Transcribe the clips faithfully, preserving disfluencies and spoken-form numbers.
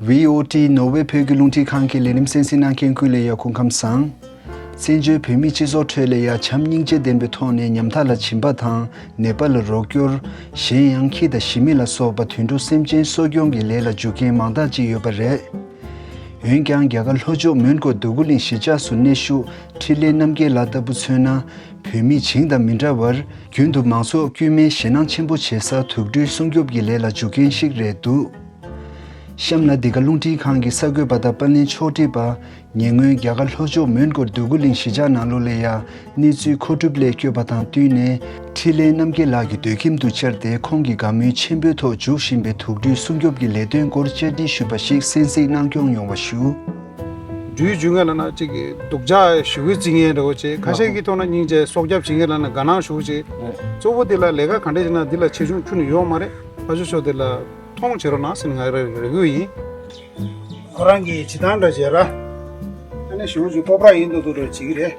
བྷི་ཨོ་ཊི་ནོར་ཝེ་བོད་ཀྱི་རླུང་འཕྲིན་ཁང་གི་ལས་རིམ་གསན་གཟིགས་གནང་མཁན་ཀུན་ལ་ཡང་སྐུ་ཁམས་བཟང་། བཙན་བྱོལ་བོད་མིའི་སྤྱི་ཚོགས་ཁྲོད་ལ་ཡང་བྱམས་སྙིང་རྗེ་ལྡན་པའི་ཐོག་ནས་ཉམ་ཐག་ལ་སྦྱིན་པ་དང་ནད་པ་ལ་རོགས་སྐྱོར། གཞན་ཡང་ཁྱི་དང་ཞི་མི་ལ་སོགས་པ་དུད་འགྲོ་སེམས་ཅན་གསོ་སྐྱོང་གི་ལས་ལ་འཇུག་མཁན་མང་དག་ཅིག་ཡོད་པ་རེད། འོན་ཀྱང་རྒྱ་གར་ལྷོ་ཕྱོགས་མོན་གྷོ་འདོད་རྒུ་གླིང་གཞིས་ཆགས་སུ་གནས་བཞུགས་འཕྲིན་ལས་རྣམ་རྒྱལ་ལགས་ལྟ་བུ་མཚོན་ན། བོད་མི་བྱིངས་དང་མི་འདྲ་བར་རྒྱུན་དུ་མང་ཚོགས་དཀྱུས་མའི་ཞེད་སྣང་ཆེན་པོ་བྱེད་ས་དུག་སྦྲུལ་སྲུང་སྐྱོབ་ཀྱི་ལས་ལ་འཇུག་མཁན་ཞིག་རེད་འདུག་གཤམ་ལ་འདི་ག་རླུང་འཕྲིན་ཁང་གི་གསར་འགོད་པ་དང་དཔལ་ལྡན་ཕྱོགས་སྒྲིག་པ། ཉེ་སྔོན་རྒྱ་གར་ལྷོ་ཕྱོགས་མོན་གྷོ་འདོད་རྒུ་གླིང་གཞིས་ཆགས་ནང་ལོགས་ལ་ཡང་གནས་ཚུལ་མཁོ་སྒྲུབ་ལས་བསྐྱོད་པ་དང་བསྟུན་ནས། འཕྲིན་ལས་རྣམ་རྒྱལ་ལགས་ཀྱི་སྡོད་ཁྱིམ་དུ་བཅར་ཏེ། ཁོང་གིས་དགའ་མོས་ཆེན་པོའི་ཐོག་འཇུག་བཞིན་པའི་དུག་སྦྲུལ་སྲུང་སྐྱོབ་ཀྱི་ལས་དོན་སྐོར་བཅར་འདྲི་ཞུས་པ་ཞིག་གསན་གཟིགས་གནང་སྐྱོང་ཡོང་བ་ཞུ། སྦྲུལ་འཇུ་མཁན་ལབ་ན་ཅིག་གི་སྡུག་ཅག་ཞེ་པོ་བརྩི་མཁན་འདྲ་བོ་ཅིག་ཁ་ཤས་ཀྱི་ཐོག་ན་སྙིང་རྗེ། སྲོག་སྐྱབས་བྱེད་མཁན་ལབ་ན་དགའ་སྣང་ཞེ་པོ་ཅིག་གཙོ་བོ་དེ་ལ་ལས་ཀ་ག་འདྲས་བྱས་ན་འདི་ལ་ཆེ་ཆུང་ཁྱོན་ནས་ཡོད་མ་རེད། ཕར་ཕྱོགས་ཕྱོགས་དེ་ལ་མཐོང་བྱེད་རོགས་གནང་ཟེར་ནས་ང་རེ་རེ་སྐུལ་ཡིན། ཁོ་རང་གི་བྱེད་སྟངས་འདྲ་བྱས་ར། ཨ་ནི་གཞུང་གི་ཀོབ་ར་ཡིན་འདུག་འདུག་འདྲ་བྱེད་ཀྱི་རེད།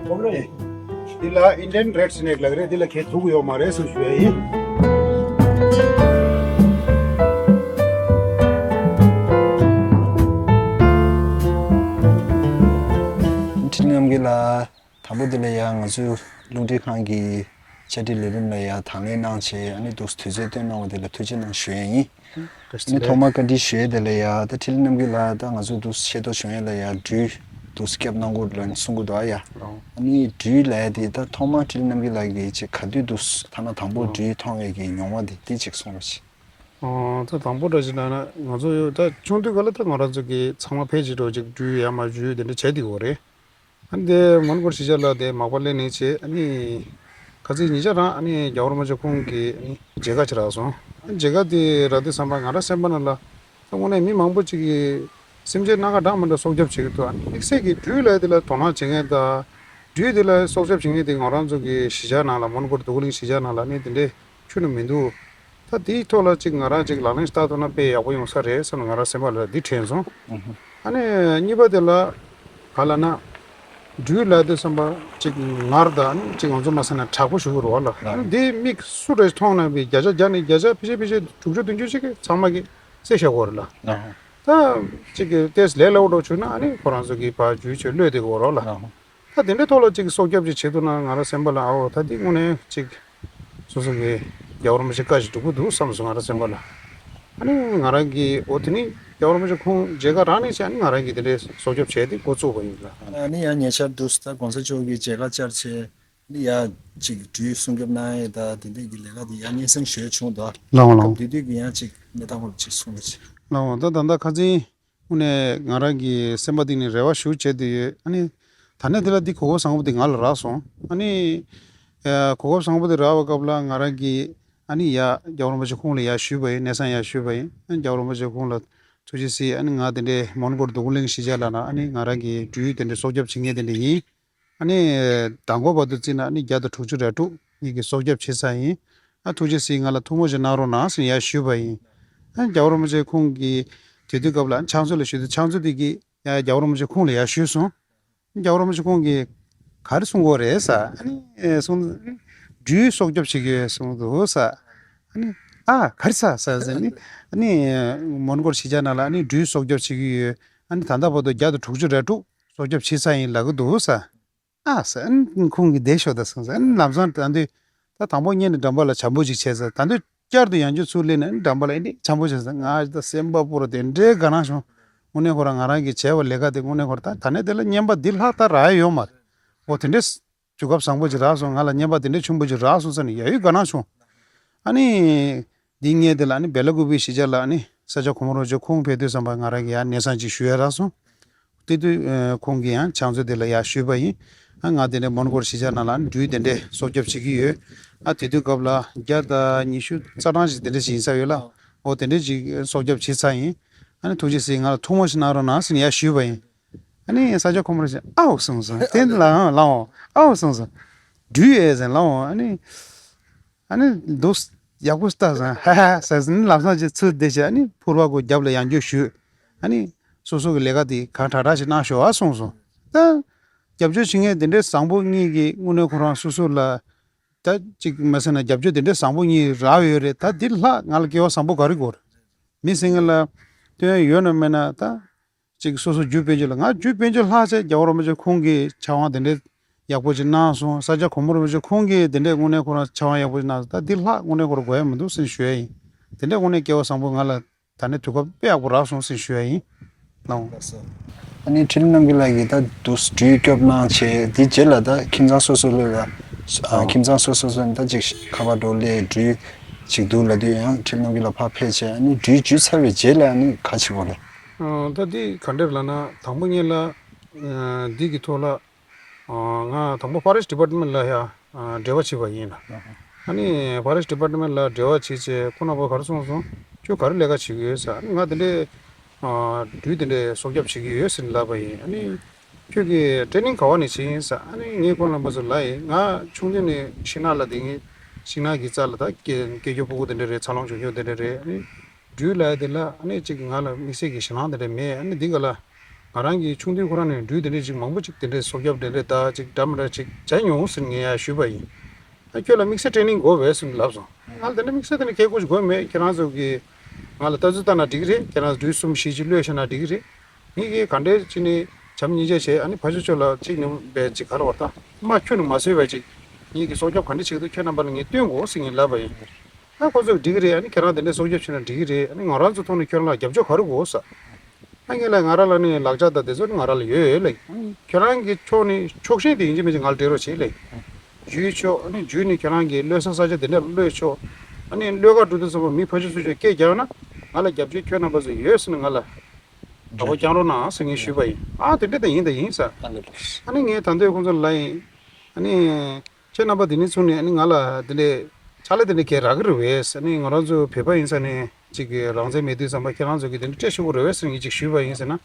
ཀོབ་ར་ཡིན། འདི་ལ་Indian Red Snake ལབ་ཀྱི་རེད། འདི་ལ་གས་དུག་ཡོད་མ་རེད་ཟེར་ཞུ་ཡ་ཡིན། འཕྲིན་ལམ་གྱི་ལ། དང་པོ་དེ་ལ་ཡང་ང་ཚོའི་རླུང་འཕྲིན་ཁང་གི་བཅར་འདྲི་ལས་རིམ་ལ་ཡང་དང་ལེན་གནང་བྱས། ཨ་ནི་འདུག་དུས་ཚོད་བཏོན་གནང་བ་དེ་ལ་ཐུགས་རྗེ་གནང་ཞུ་ཡས་ཡིན། ཨ་ནི་ཐོག་མར་བཀའ་འདྲི་ཞུ་ཡས་དེ་ལ་ཡང་ད་འཕྲིན་ལས་རྣམ་རྒྱལ་ལགས་ད་ང་ཚོ་འདུག་ཤེས་རྟོགས་བྱུང་ཡས་ལ་ཡང་སྦྲུལ་འདུག་སྐྱབས་གནང་དགོས་ལབ་གསུང་གི་འདུག་ཨ་ཡ། ཨ་ནི་སྦྲུལ་ལབ་ཡས་དེ་ད་ཐོག་མར་འཕྲིན་ལས་རྣམ་རྒྱལ་ལགས་ཀྱིས་ཅིག་ག་དུས་འདུག་ཐ་ན་དང་པོ་སྦྲུལ་མཐོང་བའི་གི་མྱོང་བ་དེ་དེ་ཅིག་གསུང་རོགས་གྱིས། ཨོ་ད་དང་པོ་འདྲ་ཞིག་ལབ་ན་ང་ཚོ་ད་ཆུང་དུས་སྐབས་ལ་ད་ང་རང་ཚོ་གི་ཚང་མ་ཕལ་ཆེར་འགྲོ་ཅིག་སྦྲུལ་ཡར་མར་འཇུ་དེ་འདྲ་བྱས་བསྡད་ཡོད་རེད། ཨ་ནི་དེ་མོན་གྷོ་གཞིས་ཆགས་ལ་དེ་མག་པ་ལེན་ནས་བྱས། ཨ་ནི་ཁ་སང་ཉེ་ཆར་རང་ཨ་ནི་རྒྱལ་བ་རིན་པོ་ཆེ་ཁོང་གི་ཨ་ནི་མཇལ་ཁ་ཅིག་རག་སོང་། ཨ་ནི་མཇལ་ཁ་དེ་རག་དུས་ཙམ་པ་ང་རང་སེམས་པ་ནང་ལ་ད་དངོས་གནས་མི་མང་པོ་ཅིག་གིས་སེམས་ཅན་སྣ་ཁ་གྲངས་མི་འདྲ་སྲོག་སྐྱབས་བྱེད་ཀྱི་འདུག་ཨ་ནི་དམིགས་བསལ་གྱི་སྦྲུལ་ལབ་དེ་ལ་དོ་སྣང་བྱེད་མཁན་དང་། སྦྲུལ་དེ་ལ་སྲོག་སྐྱབས་བྱེད་མཁན་དེ་ང་རང་ཚོ་གི་གཞིས་ཆགས་ནང་ལ་མོན་གྷོ་འདོད་རྒུ་གླིང་གཞིས་ཆགས་ནང་ལ་ཨ་ནི་དེ་འདྲའི་ཁྱོན་ནས་མི་འདུག་ད་དེའི་ཐོག་ལ་ཅིག་ང་རང་ཅིག་ལག་ལེན་ཞིག་བསྟར་ཐུབ་ན་དཔེ་ཡག་པོ་ཡོང་ས་རེད་བསམ་ནས་ང་རང་སེམས་པ་ལ་འདི་དྲན་སོང་། ཨ་ནི་གཉིས་པ་དེ་ལ་ག་ལབ་ན། སྦྲུལ་ལབ་དུས་ཙམ་པ་ཅིག་ངར་དང་ཅིག་ང་ཚོ་མ་ཟེར་ན་དྲག་པོ་ཞུ་གི་རེད་བ་ལ། ཨ་ནི་འདི་མིག་སུ་རེ་མཐོང་ན་བའི་བརྒྱ་ཆ་བརྒྱ་ནས་བརྒྱ་ཆ་ཕལ་ཆེར་ཕལ་ཆེར་དྲུག་ཅུ་བདུན་ཅུ་ཅིག་གིས་ཚང་མ་གིས་བསད་བཞག་གི་ཡོད་རེད་ལ། ད་ཅིག་གི་ཏོག་ཙམ་ལས་སླ་པོ་འདྲ་བྱུང་ན་ཨ་ནི་ཁོ་རང་ཚོ་གིས་ཕར་འཇུས་བྱས་གློད་བསྡད་ཀྱི་ཡོད་རེད་བ་ལ། ད་དེ་འདྲའི་ཐོག་ལ་ཅིག་སྲོག་སྐྱབས་ཅིག་བྱེད་ཐུབ་ན་ང་རང་སེམས་པ་ལ་ཨའོ་ད་འདི་དངོས་གནས་ཅིག་སོ་སོ་གི་རྒྱལ་བ་རིན་པོ་ཆེ་བཀའ་ཞིག་སྒྲུབ་ཀྱི་འདུག་བསམ་སོང་ང་རང་སེམས་པ་ལ། ཨ་ནི་ང་རང་གིས་འོ་དེ་ནི་རྒྱལ་བ་རིན་པོ་ཆེ་ཁོང་མཇལ་ཁ་རག་ནས་བྱས་ཨ་ནི་ང་རང་གིས་དེ་འདྲའི་སྲོག་སྐྱབས་བྱས་ཏེ་འགོ་བཙུགས་པ་ཡིན་ལ། ཨ་ནི་ཡང་ཉེ་ཆར་འདུག་ད་གོང་ས་མཆོག་གིས་མཇལ་ཁ་བཅར་བྱས་ཨ་ནི་ཡ་ཅིག་སྦྲུལ་སྲུང་སྐྱོབ་གནང་ཡས་ད་དེ་འདྲས་ཀྱི་ལས་ཀ་དེ་ཡ་སྙན་སེང་ཞུ་ཡས་བྱུང་འདུག་ལའོ་ལའོ། སྐབས་དེ་དུས་ཀྱི་ཡང་ཅིག་གནས་སྟངས་སྐོར་ཅིག་གསུང་རོགས་གྱིས། ལའོ་ད་ད་ལྟ་ཁ་སང་དངོས་གནས་ང་རང་གི་སེམས་པ་གཏིང་ནས་རེ་བ་ཞེ་པོ་བྱས་བསྡད་ཡོད། ཨ་ནི་ད་ནས་དེ་ལ་འདི་གོ་སྐབས་བཟང་པོ་དེ་ང་ལ་རག་སོང་། ཨ་ནི་ཨ་གོ་སྐབས་བཟང་པོ་དེ་རག་པའི་སྐབས་ལ་ང་རང་གིས་ཨ་ནི་ཡ་རྒྱལ་བ་རིན་པོ་ཆེ་ཁོང་ལ་ཡ་ཞུས་པ་ཡིན། གནས་ཚང་ཡ་ཞུས་པ་ཡིན། ཨ་ནི་རྒྱལ་བ་རིན་པོ་ཆེ་ཁོང་ལ་ཐུགས་རྗེ་གཟིགས། ཨ་ནི་ང་དེ་འདྲའི་མོན་གྷོ་འདོད་རྒུ་གླིང་གཞིས་ཆགས་ལ་ན་ཨ་ནི་ང་རང་གི་སྦྲུལ་དེ་འདྲའི་སྲོག་སྐྱབས་བྱེད་མཁན་དེ་འདྲ་ཡིན། ཨ་ནི་མདང་དགོང་བར་དུ་བརྩིས་ན་ཨ་ནི་བརྒྱ་དང་དྲུག་ཅུ་རེ་དྲུག་ངེད་ཀྱིས་སྲོག་སྐྱབས་བྱེད་ས་ཡིན། ཨ་ཐུགས་རྗེ་གཟིགས། ང་ལ་ཐུགས་སྨོན་ཞིག་གནང་རོགས་གནང་ཟེར་ནས་ཡར་ཞུས་པ་ཡིན། ཨ་རྒྱལ་བ་རིན་པོ་ཆེ་ཁོང་གིས་དེ་དུས་སྐབས་ལ་ཕྱག་མཛོད་ལ་ཞུས་དུས་ཕྱག་མཛོད་དེ་གིས་ཡ་རྒྱལ་བ་རིན་པོ་ཆེ་ཁོང་ལ་ཡར་ཞུས་སོང་། རྒྱལ་བ་རིན་པོ་ཆེ་ཁོང་གིས་ག་རེ་གསུང་གི་ཡོད་རེད་ཟེར། ཨ་ནི་གསུང་དུས་སྦྲུལ་སྲོག་སྐྱབས་བྱེད་ཀྱི་ཡོད་གསུང་འདུག་ཟེར། ཨ་ནི་ཨ་ག་རེ་ཟེར་ཟེར་ཟེར་ནི་ཨ་ནི་མོན་གྷོ་གཞིས་ཆགས་ནང་ལ་ཨ་ནི་སྦྲུལ་སྲོག་སྐྱབས་བྱེད་ཀྱི་ཡོད། ཨ་ནི་ད་ལྟ་བར་དུ་བརྒྱ་དང་དྲུག་ཅུ་རེ་དྲུག་སྲོག་སྐྱབས་བྱེད་ཚར་ཡིན་ལབ་ཀྱི་འདུག་ཟེར། ཨ་ཟེར། ཨ་ནི་ཁོང་གིས་བསྡད་ཤོག་ད་གསུངས་ཟེར། ཨ་ནི་ལམ་སང་ད་དུས་ད་དང་པོ་ཉིད་ནས་འགྲམ་པ་ལ་བྱམས་པོ་ཅིག་བྱས་ཟེར། ད་དུས་བསྐྱར་དུ་ཡང་བསྐྱར་ཚུར་སླེབས་ནས་ཨ་ནི་འགྲམ་པ་ལ་ཨེ་འདྲས་བྱམས་པོ་བྱས་ཟེར། ང་ད་སེམས་པ་སྤུ་ར་དེ་འདྲའི་དགའ་སྣང་བྱུང་། དངོས་གནས་ཁོ་རང་ང་རང་གིས་བྱས་པ་ལས་ཀ་དེ་དངོས་གནས་ཁོ་རང་ད་ད་ནས་དེ་ལ་རྔན་པ་འདི་ལྷག་ད་རག་ཡ་ཡོད་མ་རེད། འོ་དེ་འདྲས་གོ་སྐབས་བཟང་པོ་ཅིག་རག་སོང་། ང་ལ་རྔན་པ་དེ་འདྲས་ཆེན་པོ་ཅིག་རག་སོང་ཟེར་ནས་ཡ་ཡུལ་དགའ་སྣང་བྱུང་། ཨ་ནི། འདི་ངས་དེ་ལ་ནི་སྦེ་ལ་ཀུ་པི་གཞིས་ཆགས་ལ་ནི་ས་སྐྱ་གོང་མ་རིན་པོ་ཆེ་ཁོང་ཕེབས་དུས་ཙམ་པ་ང་རང་གིས་ཡང་གནས་ཚང་ཅིག་ཞུ་ཡ་རག་སོང་། དེ་དུས་ཨ་ཁོང་གིས་ཡང་ཕྱག་མཛོད་དེ་ལ་ཡར་ཞུས་པ་ཡིན། ཨ་ང་དེ་འདྲའི་མོན་གྷོ་གཞིས་ཆགས་ནང་ལ་ནི་སྦྲུལ་དེ་འདྲའི་སྲོག་སྐྱབས་བྱེད་ཀྱི་ཡོད། ཨ་དེ་དུས་སྐབས་ལ་བརྒྱ་དང་ཉི་ཤུ་རྩ་གྲངས་ཅིག་དེ་འདྲ་ཞིག་ཡིན་ས་ཡོད་ལ། འོ་དེ་འདྲ་ཅིག་སྲོག་སྐྱབས་བྱེད་ཚར་ཡིན། ཨ་ནི་ཐུགས་རྗེ་གཟིགས་ང་ལ་ཐུགས་སྨོན་ཞིག་གནང་རོགས་གནང་ཟེར་ནས་ཡར་ཞུས་པ་ཡིན། ཨ་ནི་ས་སྐྱ་གོང་མ་རིན་པོ་ཆེ་ཨའོ་གསུངས་སོང་། དེ་ལའང་ལའོ་ཨའོ་གསུངས་སོང་། སྦྲུལ་ཨེ་ཟེར་ལའོ་ཨ་ནི། ཨ་ནི་འདུག་ཡག་པོ་ལྟ་སོང་། ཧ་ཧ་ཟེར་ཟིན་ལམ་སང་ཅིག་ཚུར་བསྡད་བྱས་ཨ་ནི་ཕུར་པ་ཁོ་རྒྱབ་ལ་ཡང་བསྐྱར་ཞུས། ཨ་ནི་སོ་སོ་གི་ལས་ཀ་དེ་གང་དྲག་དྲག་ཞིག་གནང་ཤོག་ཨ་གསུངས་སོང་། ད་རྒྱབ་སྐྱོར་བྱེད་མཁན་དེ་འདྲའི་བཟང་པོ་གཉིས་ཀྱིས་དངོས་གནས་ཁོ་རང་སོ་སོ་ལ་ད་ཅིག་མ་ཟེར་ན་རྒྱབ་སྐྱོར་དེ་འདྲའི་བཟང་པོ་གཉིས་རག་ཡོད་རེད། ད་འདི་ལྷག་ང་ལ་སྐལ་བ་བཟང་པོ་ག་རེ་དགོས་རེད། མི་ཟེར་མཁན་ལ་ སྟོན་ཡོད་ན་མེད་ན་ད། ཅིག་སོ་སོ་རྒྱུད་སྤོན་ཆེན་ལ། ང་རྒྱུད་སྤོན་ཆེན་ལྷག་ཆད་རྒྱལ་བ་རིན་པོ་ཆེ་ཁོང་གིས་ཕྱག་དབང་དེ་འདྲའི་ཡག་པོ་ཅིག་གནང་སོང་། ས་སྐྱ་གོང་མ་རིན་པོ་ཆེ་ཁོང་གིས་དེ་འདྲའི་དངོས་གནས་ཁོ་རང་ཕྱག་དབང་ཡག་པོ་ཅིག་གནང་སོང་། ད་འདི་ལྷག་དངོས་གནས་ཁོ་རང་དགོས་ཡ་མི་འདུག་ཟེར་ཞུ་ཡ་ཡིན། དེ་འདྲའི་དངོས་གནས་སྐལ་བ་བཟང་པོ་ང་ལ་ད་ནི་དུས་སྐབས་དཔེ་ཡག་པོ་རག་སོང་ཟེར་ཞུ་ཡ་ཡིན། ལགས་འོང་། ཨ་ནི་འཕྲིན་ལས་རྣམ་རྒྱལ་ལགས་ཀྱིས་ད་དུ་འགྲུལ་སྐྱོབ་གནང་བྱས། དེ་རྗེས་ལ་ད་ཁྱིམ་ཚང་སོ་སོ་ལ་ལ། ཨ། ཁྱིམ་ཚང་སོ་སོ་སོ་ནས་ད་ཅིག་ཁ་པར་འགྲོ་སླེབས། འགྲུལ་ཅིག་འདུག་ལབ་དུས་ཡང་འཕྲིན་ལས་རྣམ་རྒྱལ་ལགས་ཕར་ཕེབས་བྱས། ཨ་ནི་འགྲུལ་འཇུས་ཚར་བའི་རྗེས་ལ་ཨ་ནི་ག་བྱེད་དགོས་རེད། ཨ། ད་འདི་ག་འདྲ་ལབ་ན། དང་པོ་ཉིད་ལ། ཨ། འདི་གི་ཐོག་ལ། ཨ། ང་དང་པོ་ཕོ་རེ་སི་ཊི་ཌི་པར་ཊི་མེན་ཊི་ལ་ཡ། ཨ། འབྲེལ་བ་བྱས་པ་ཡིན་ལ། ཨ་ནི་ཕོ་རེ་སི་ཊི་ཌི་པར་ཊི་མེན་ཊི་ལ་འབྲེལ་བ་བྱས་བྱས་ཁོང་རྣམ་པ་ག་རེ་གསུངས་སོང་། ཁྱོད་ག་རེ་ལས་ཀ་བྱེད་ཀྱི་ཡོད་ཟེར། ཨ་ནི་ང་དེ་འདྲའི། ཨ། འགྲུལ་དེ་འདྲའི་སྲོག་སྐྱོབ་བྱེད་ཀྱི་ཡོད་ཟེར་ལབ་པ་ཡིན། ཨ་ནི་ཁྱོད་ཀྱི་ཊེ་རེ་ནིང་ག་པ་ནས་བྱས་ཡིན་ཟེར། ཨ་ནི་ངས་ཁོང་རྣམ་པ་ཚོ་ལབ་ཡིན། ང་ཆུང་དུས་ནས་ཤིང་ནགས་ལ་བསྡད་མཁན། ཤིང་ནགས་ཀྱི་རྩ་ལ་ད་སྐྱེ་སྐྱེ་རྒྱུ་ཕྲུ་གུ་དེ་འདྲ་རེད། འཚར་ལོངས་བྱུང་རྒྱུ་དེ་འདྲ་རེད། ཨ་ནི་འགྲུལ་ལབ་ཡ་དེ་ལ་ཨ་ནི་ཅིག་ང་ལ་དམིགས་བསལ་གྱི་ཞེད་སྣང་དེ་འདྲ་མེད། ཨ་ནི་འདི་ག་ལ་ང་རང་གི་ཆུང་དུས་ཁོ་རང་ནས་འགྲུལ་དེ་འདྲ་ཅིག་མང་པོ་ཅིག་དེ་འདྲའི་སྲོག་སྐྱོབ་དེ་འདྲ་ད་ཅིག་འདྲ་མི་འདྲ་ཅིག་བྱས་མྱོང་ཟེར་ངས་ཡ་ཞུས་པ་ཡིན། ཨ། ཁྱོད་ལ་དམིགས་བསལ་ཊེ་རེ་ནིང་དགོས་པས་ཟེར་ངས་ལབ་སོང་། ང་ལ་དེ་འདྲ་དམིགས་བསལ་དེ་འདྲ་གལ་དགོས་ཀྱི་དགོས་མེད། ཁྱེད་རང་ཚོ་གིས་ང་ལ་ལྟ་ཚུལ་བལྟས་ན་འགྲིག་གི་རེད། ཁྱེད་རང་ཚོ་འགྲུལ་གསུམ་བཞི་ཅིག་གློད་བཞག་ན་འགྲིག་གི་རེད། ངེད་ཀྱིས་ག་འདྲས་བྱས་ནས་བྱམས་སྙིང་རྗེ་བྱས། ཨ་ནི་ཕ་ཆོས་ཕྱོགས་ལ་ཅིག་ནས་བས་ཅིག་ག་རེ་བ་ད་མ་ཁྱོན་ནས་མ་བཟོད་པ་ཅིག་ངེད་ཀྱིས་སྲོག་སྐྱོབ་ག་འདྲས་བྱེད་ཀྱི་འདུག་ཁྱོད་རྣམ་པ་ལ་ངས་སྟོན་དགོས་ཟེར་ངས་ལབ་པ་ཡིན། ཨ། ཁོ་ཚོས་འགྲིག་གི་རེད། ཨ་ནི་ཁྱེད་རང་དེ་འདྲས་སྲོག་སྐྱོབ་བྱས་ན་འགྲིག་གི་རེད། ཨ་ནི་ང་རང་ཚོ་ཐོག་ནས་ཁྱོད་རང་ལ་རྒྱབ་སྐྱོར་ག་རེ་དགོས་ཟེར། ཨ། ངས་ལབ། ང་རང་ལ་ནི་ལག་ཆ་དང་དེ་ཚོ་ནི་ང་རང་ལ་ཡོད་ལབ། ཨ་ནི་ཁྱོད་རང་གི་ཕྱོགས་ནས་ཕྱོགས་ཞེན་དེ་ཡིན་གཅིག་མིན་གཅིག་ང་ལ་སྤྲད་རོགས་བྱེད་ལབ། འགྲུལ་ཕྱོགས། ཨ་ནི་འགྲུལ་ནས་ཁྱོད་རང་གི་གློད་ས་ས་ཆ་དེ་འདྲ་གློད་ཆོག་ཨ་ནི་གློད་གར་འགྲོ་དུས་ཙམ་པ་མི་ཕར་ཕྱོགས་ཚུར་ཕྱོགས་སྐད་རྒྱག་ན་ང་ལ་རྒྱབ་སྐྱོར་ཁྱོད་རྣམ་པ་ཚོ་ཡོད་ཟེར་ནས་ང་ལ་གྲོགས་པོ་བསྐྱངས་རོགས་གནང་ཟེར་ངས་ཞུས་པ་ཡིན། ཨ། དེ་འདྲ་ད་ཡིན་ད་ཡིན་ཟེར། ཨ་ལེ་ལོ། ཨ་ནི་ངས་ད་འདོད་ཁོང་ཚོ་ལ་ཡིན། ཨ་ནི་ཁྱེད་རྣམ་པ་དེ་ནས་ཚུར་ནས་ཨ་ནི་ང་ལ་དེ་འདྲའི་ཕྱག་ལས་དེ་འདྲ་གལ་རག་གི་རེད་བས། ཨ་ནི་ང་རང་ཚོ་བོད་པ་ཡིན་ས་ནས་ཅིག་གི་རང་བཙན་མེད་དུས་ཙམ་པ་ཁྱེད་རང་ཚོ་གིས་དེ་འདྲ་སྤྲད་ཆོག་གི་རེད་བས་ཟེར་ངས་ཅིག་ཞུས་པ་ཡིན་ཟེར་ན།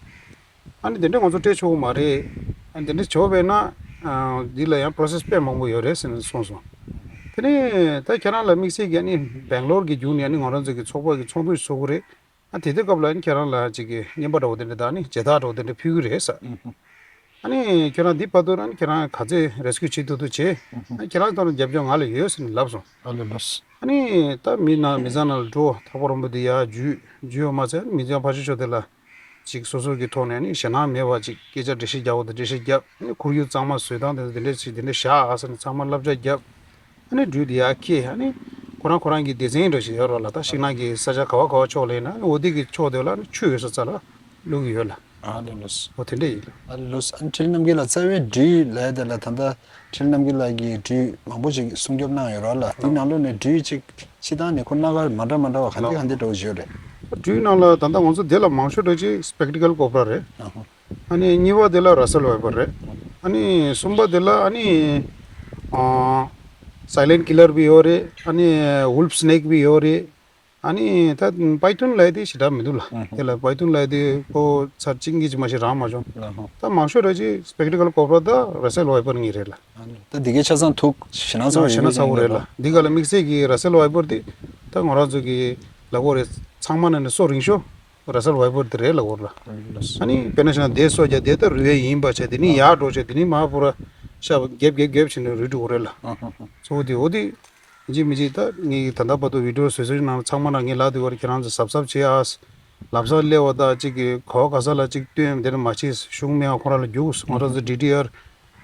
ཨ་ནི་དེ་འདྲ་ང་ཚོ་སྤྲད་ཆོག་གི་མ་རེད། ཨ་ནི་དེ་འདྲ་བྱས་པས་ན། ཨ། འདི་ལ་ཡང་པོ་རོ་སེ་སི་དཔེ་མང་པོ་ཡོད་རེད་ཟེར་ནས་གསུངས་སོང་། དེ་ནས་ད་ཁྱེད་རང་ལ་དམིགས་བསལ་གྱི་ཨ་ནི་སྦེང་ལོར་གྱི་བརྒྱུད་ནས་ཨ་ནི་ང་རང་ཚོ་གི་ཚོགས་པ་གི་ཚོགས་འདུ་ཞིག་ཚོགས་ཀྱི་རེད། ཨ། དེ་དུས་སྐབས་ལ་ཨ་ནི་ཁྱེད་རང་ལ་ཅིག་གི་རྔན་པ་འདྲ་བོ་དེ་འདྲ་དང་ཨ་ནི་མཇལ་དར་འདྲ་བོ་དེ་འདྲ་ཕུལ་གྱི་རེད་ཟེར། ཨ་ནི་ཁྱེད་རང་འདི་བར་དུ་ཨ་ནི་ཁྱེད་རང་ག་ཚོད་རེ་སི་ཀིའུ་བྱེད་ཐུབ་ཐུབ་བྱས། ཨ་ནི་ཁྱེད་རང་ཐོག་ནས་རྒྱབ་སྐྱོར་ང་ལ་ཡོད་ཟེར་ནས་ལབ་སོང་། ཨ་ལེ་ལོས། ཨ་ནི་ད་མི་ནང་མི་ཚང་ནང་ལ་འགྲོ། ཐག་པ་རིང་པོ་དེ་ཡར་འཇུས། འཇུས་ཡོད་མ་ཚད་མི་ཚང་ཕར་ཕྱོགས་ཕྱོགས་དེ་ལ་ཅིག་སོ་སོ་གི་ཐོག་ནས་ཨ་ནི་ཞེད་སྣང་མེད་པ་ཅིག་སྐད་ཆ་འགྲེལ་བཤད་རྒྱག་འོ་དེ་འགྲེལ་བཤད་རྒྱབ། ཨ་ནི་ཁོར་ཡུག་གཙང་མ་བཟོས་སྟངས་དེ་ཚོ་དེ་འདྲས་ཅིག་དེ་འདྲས་བཞག་ཨ་ཟེར་ནས་ཚང་མ་བསླབ་བྱ་རྒྱབ། ཨ་ནི་འགྲུལ་དེ་ཡར་འཁྱེར། ཨ་ནི་ཁོ་རང་ཁོ་རང་གི་སྡེ་ཚན་འདྲ་ཞིག་ཡོད་རེད་ལ། ད་ཤིང་ནགས་ཀྱི་ས་ཆ་ག་བ་ག་བ་ཕྱོགས་ལ་ཡིན་ན་ཨ་ནི་འོ་དེ་གི་ཕྱོགས་དེ་ལ་ཨ་ནི་ཆུ་ཡོད་ས་རྩ་ལ་བླུག་གི་ཡོད་ལ། ཨ་ལེ་ལོས། འོ་དེ་འདྲས་ཡིན་ལ། ཨ་ལེ་ལོས། ཨ་ནི་འཕྲིན་ལས་རྣམ་རྒྱལ་ལགས་རྩ་བའི་འགྲུལ་ལབ་ཡ་དེ་ལ་ད་ལྟ་འཕྲིན་ལས་རྣམ་རྒྱལ་ལགས་ཀྱིས་འགྲུལ་མང་པོ་ཞིག་སྲུང་སྐྱོབ་གནང་ཡོད་རེད་ལ། དེའི་ནང་ལོགས་ནས་འགྲུལ་ཅིག་སྤྱིར་བཏང་ནས་ཁོ་སྣ་ཁ་མ་འདྲ་མ་འདྲ་བ་ག་འདྲ་ག་འདྲ་འདྲ་བོ་ཞིག་ཡོད་རེད། འགྲུལ་ནང་ལ་ད་ལྟ་ང་ཚོ་དེ་ལ་མང་ཤོས་འདྲ་ཅིག་སི་པེག་ཊི་ཀལ་ཀོ་བྷ་ར་རེད། ཨ་ཧ། ཨ་ནི་གཉིས་པ་དེ་ལ་ར་སེལ་ཝའི་པར་རེད། ཨ་ནི་གསུམ་པ་དེ་ལ་ཨ་ནི་ཨ་སའི་ལེན་ཊི་ཀི་ལར་བི་ཡོད་རེད། ཨ་ནི་ཝུལ་ཕི་སི་ནེག་བི་ཡོད་རེད། ཨ་ནི་ད་པའི་ཐོན་ལབ་ཡ་དེ་ཞེ་དྲག་མི་འདུག་ལ། ཨ་ཧ། དེ་ལ་པའི་ཐོན་ལབ་ཡ་དེ་ཁོ་ཚར་གཅིག་གཉིས་ཅིག་མ་ཞིག་རག་མ་བྱུང་། ཨ་ཧ། ད་མང་ཤོས་ར་ཅིག་སི་པེག་ཊི་ཀལ་ཀོ་བྷ་ར་དང་ར་སེལ་ཝའི་པར་གཉིས་རེད་ལ། ཨ་ནི་ད་འདི་གའི་ཆ་ཚང་ཐུག་ཞེད་སྣང་ཚ་བོ་ཞེད་སྣང་ཚ་བོ་རེད་ལ། འདི་ག་ལ་དམིགས་བསལ་གྱི་ར་སེལ་ཝའི་པར་དེ་ད་ང་རང་ཚོ་གི་ལབ་དགོས་རེད། ཚང་མ་ནང་ནས་སོ་རིང་ཤོས་ར་སེལ་ཝའི་པར་དེ་རེད་ལབ་དགོས་རེད་ལ། ཨ་ནི་དཔེར་ན་བྱས་ན་དེ་སོ་རྒྱག་དེ་ད་རུལ་ཡ་ཡིན་པ་བྱས། དེ་ནི་ཡར་འགྲོ་བྱས། དེ་ནི་མར་པུ་ར་ཤ་རྒྱབ་རྒྱབ་རྒྱབ་བྱས་ནས་རུལ་འགྲོ་གི་རེད་ལ། ཨ་ཧ་ཧ། གཙོ་བོ་དེ་འོ་དེ། ཡིན་གཅིག་མིན་གཅིག་ད་ངས་ད་ལྟ་བར་དུ་བི་ཌི་ཡོ་བཟོས་བཟོས་ནང་ཚང་མ་ནང་ངས་ལབ་དུས་བར་ཁྱེད་རང་ཚོ་གཟབ་གཟབ་བྱེད་ཨ། ལམ་སང་སླེབས་པ་དང་གཅིག་གི་ག་བ་ག་ས་ལ་གཅིག་སྟོན་དེ་འདྲ་མ་བྱེད། གཞུང་མེད་པ་ཁོ་རང་ལ་རྒྱུགས། ང་རང་ཚོ་ཌི་ཊི་ཨར་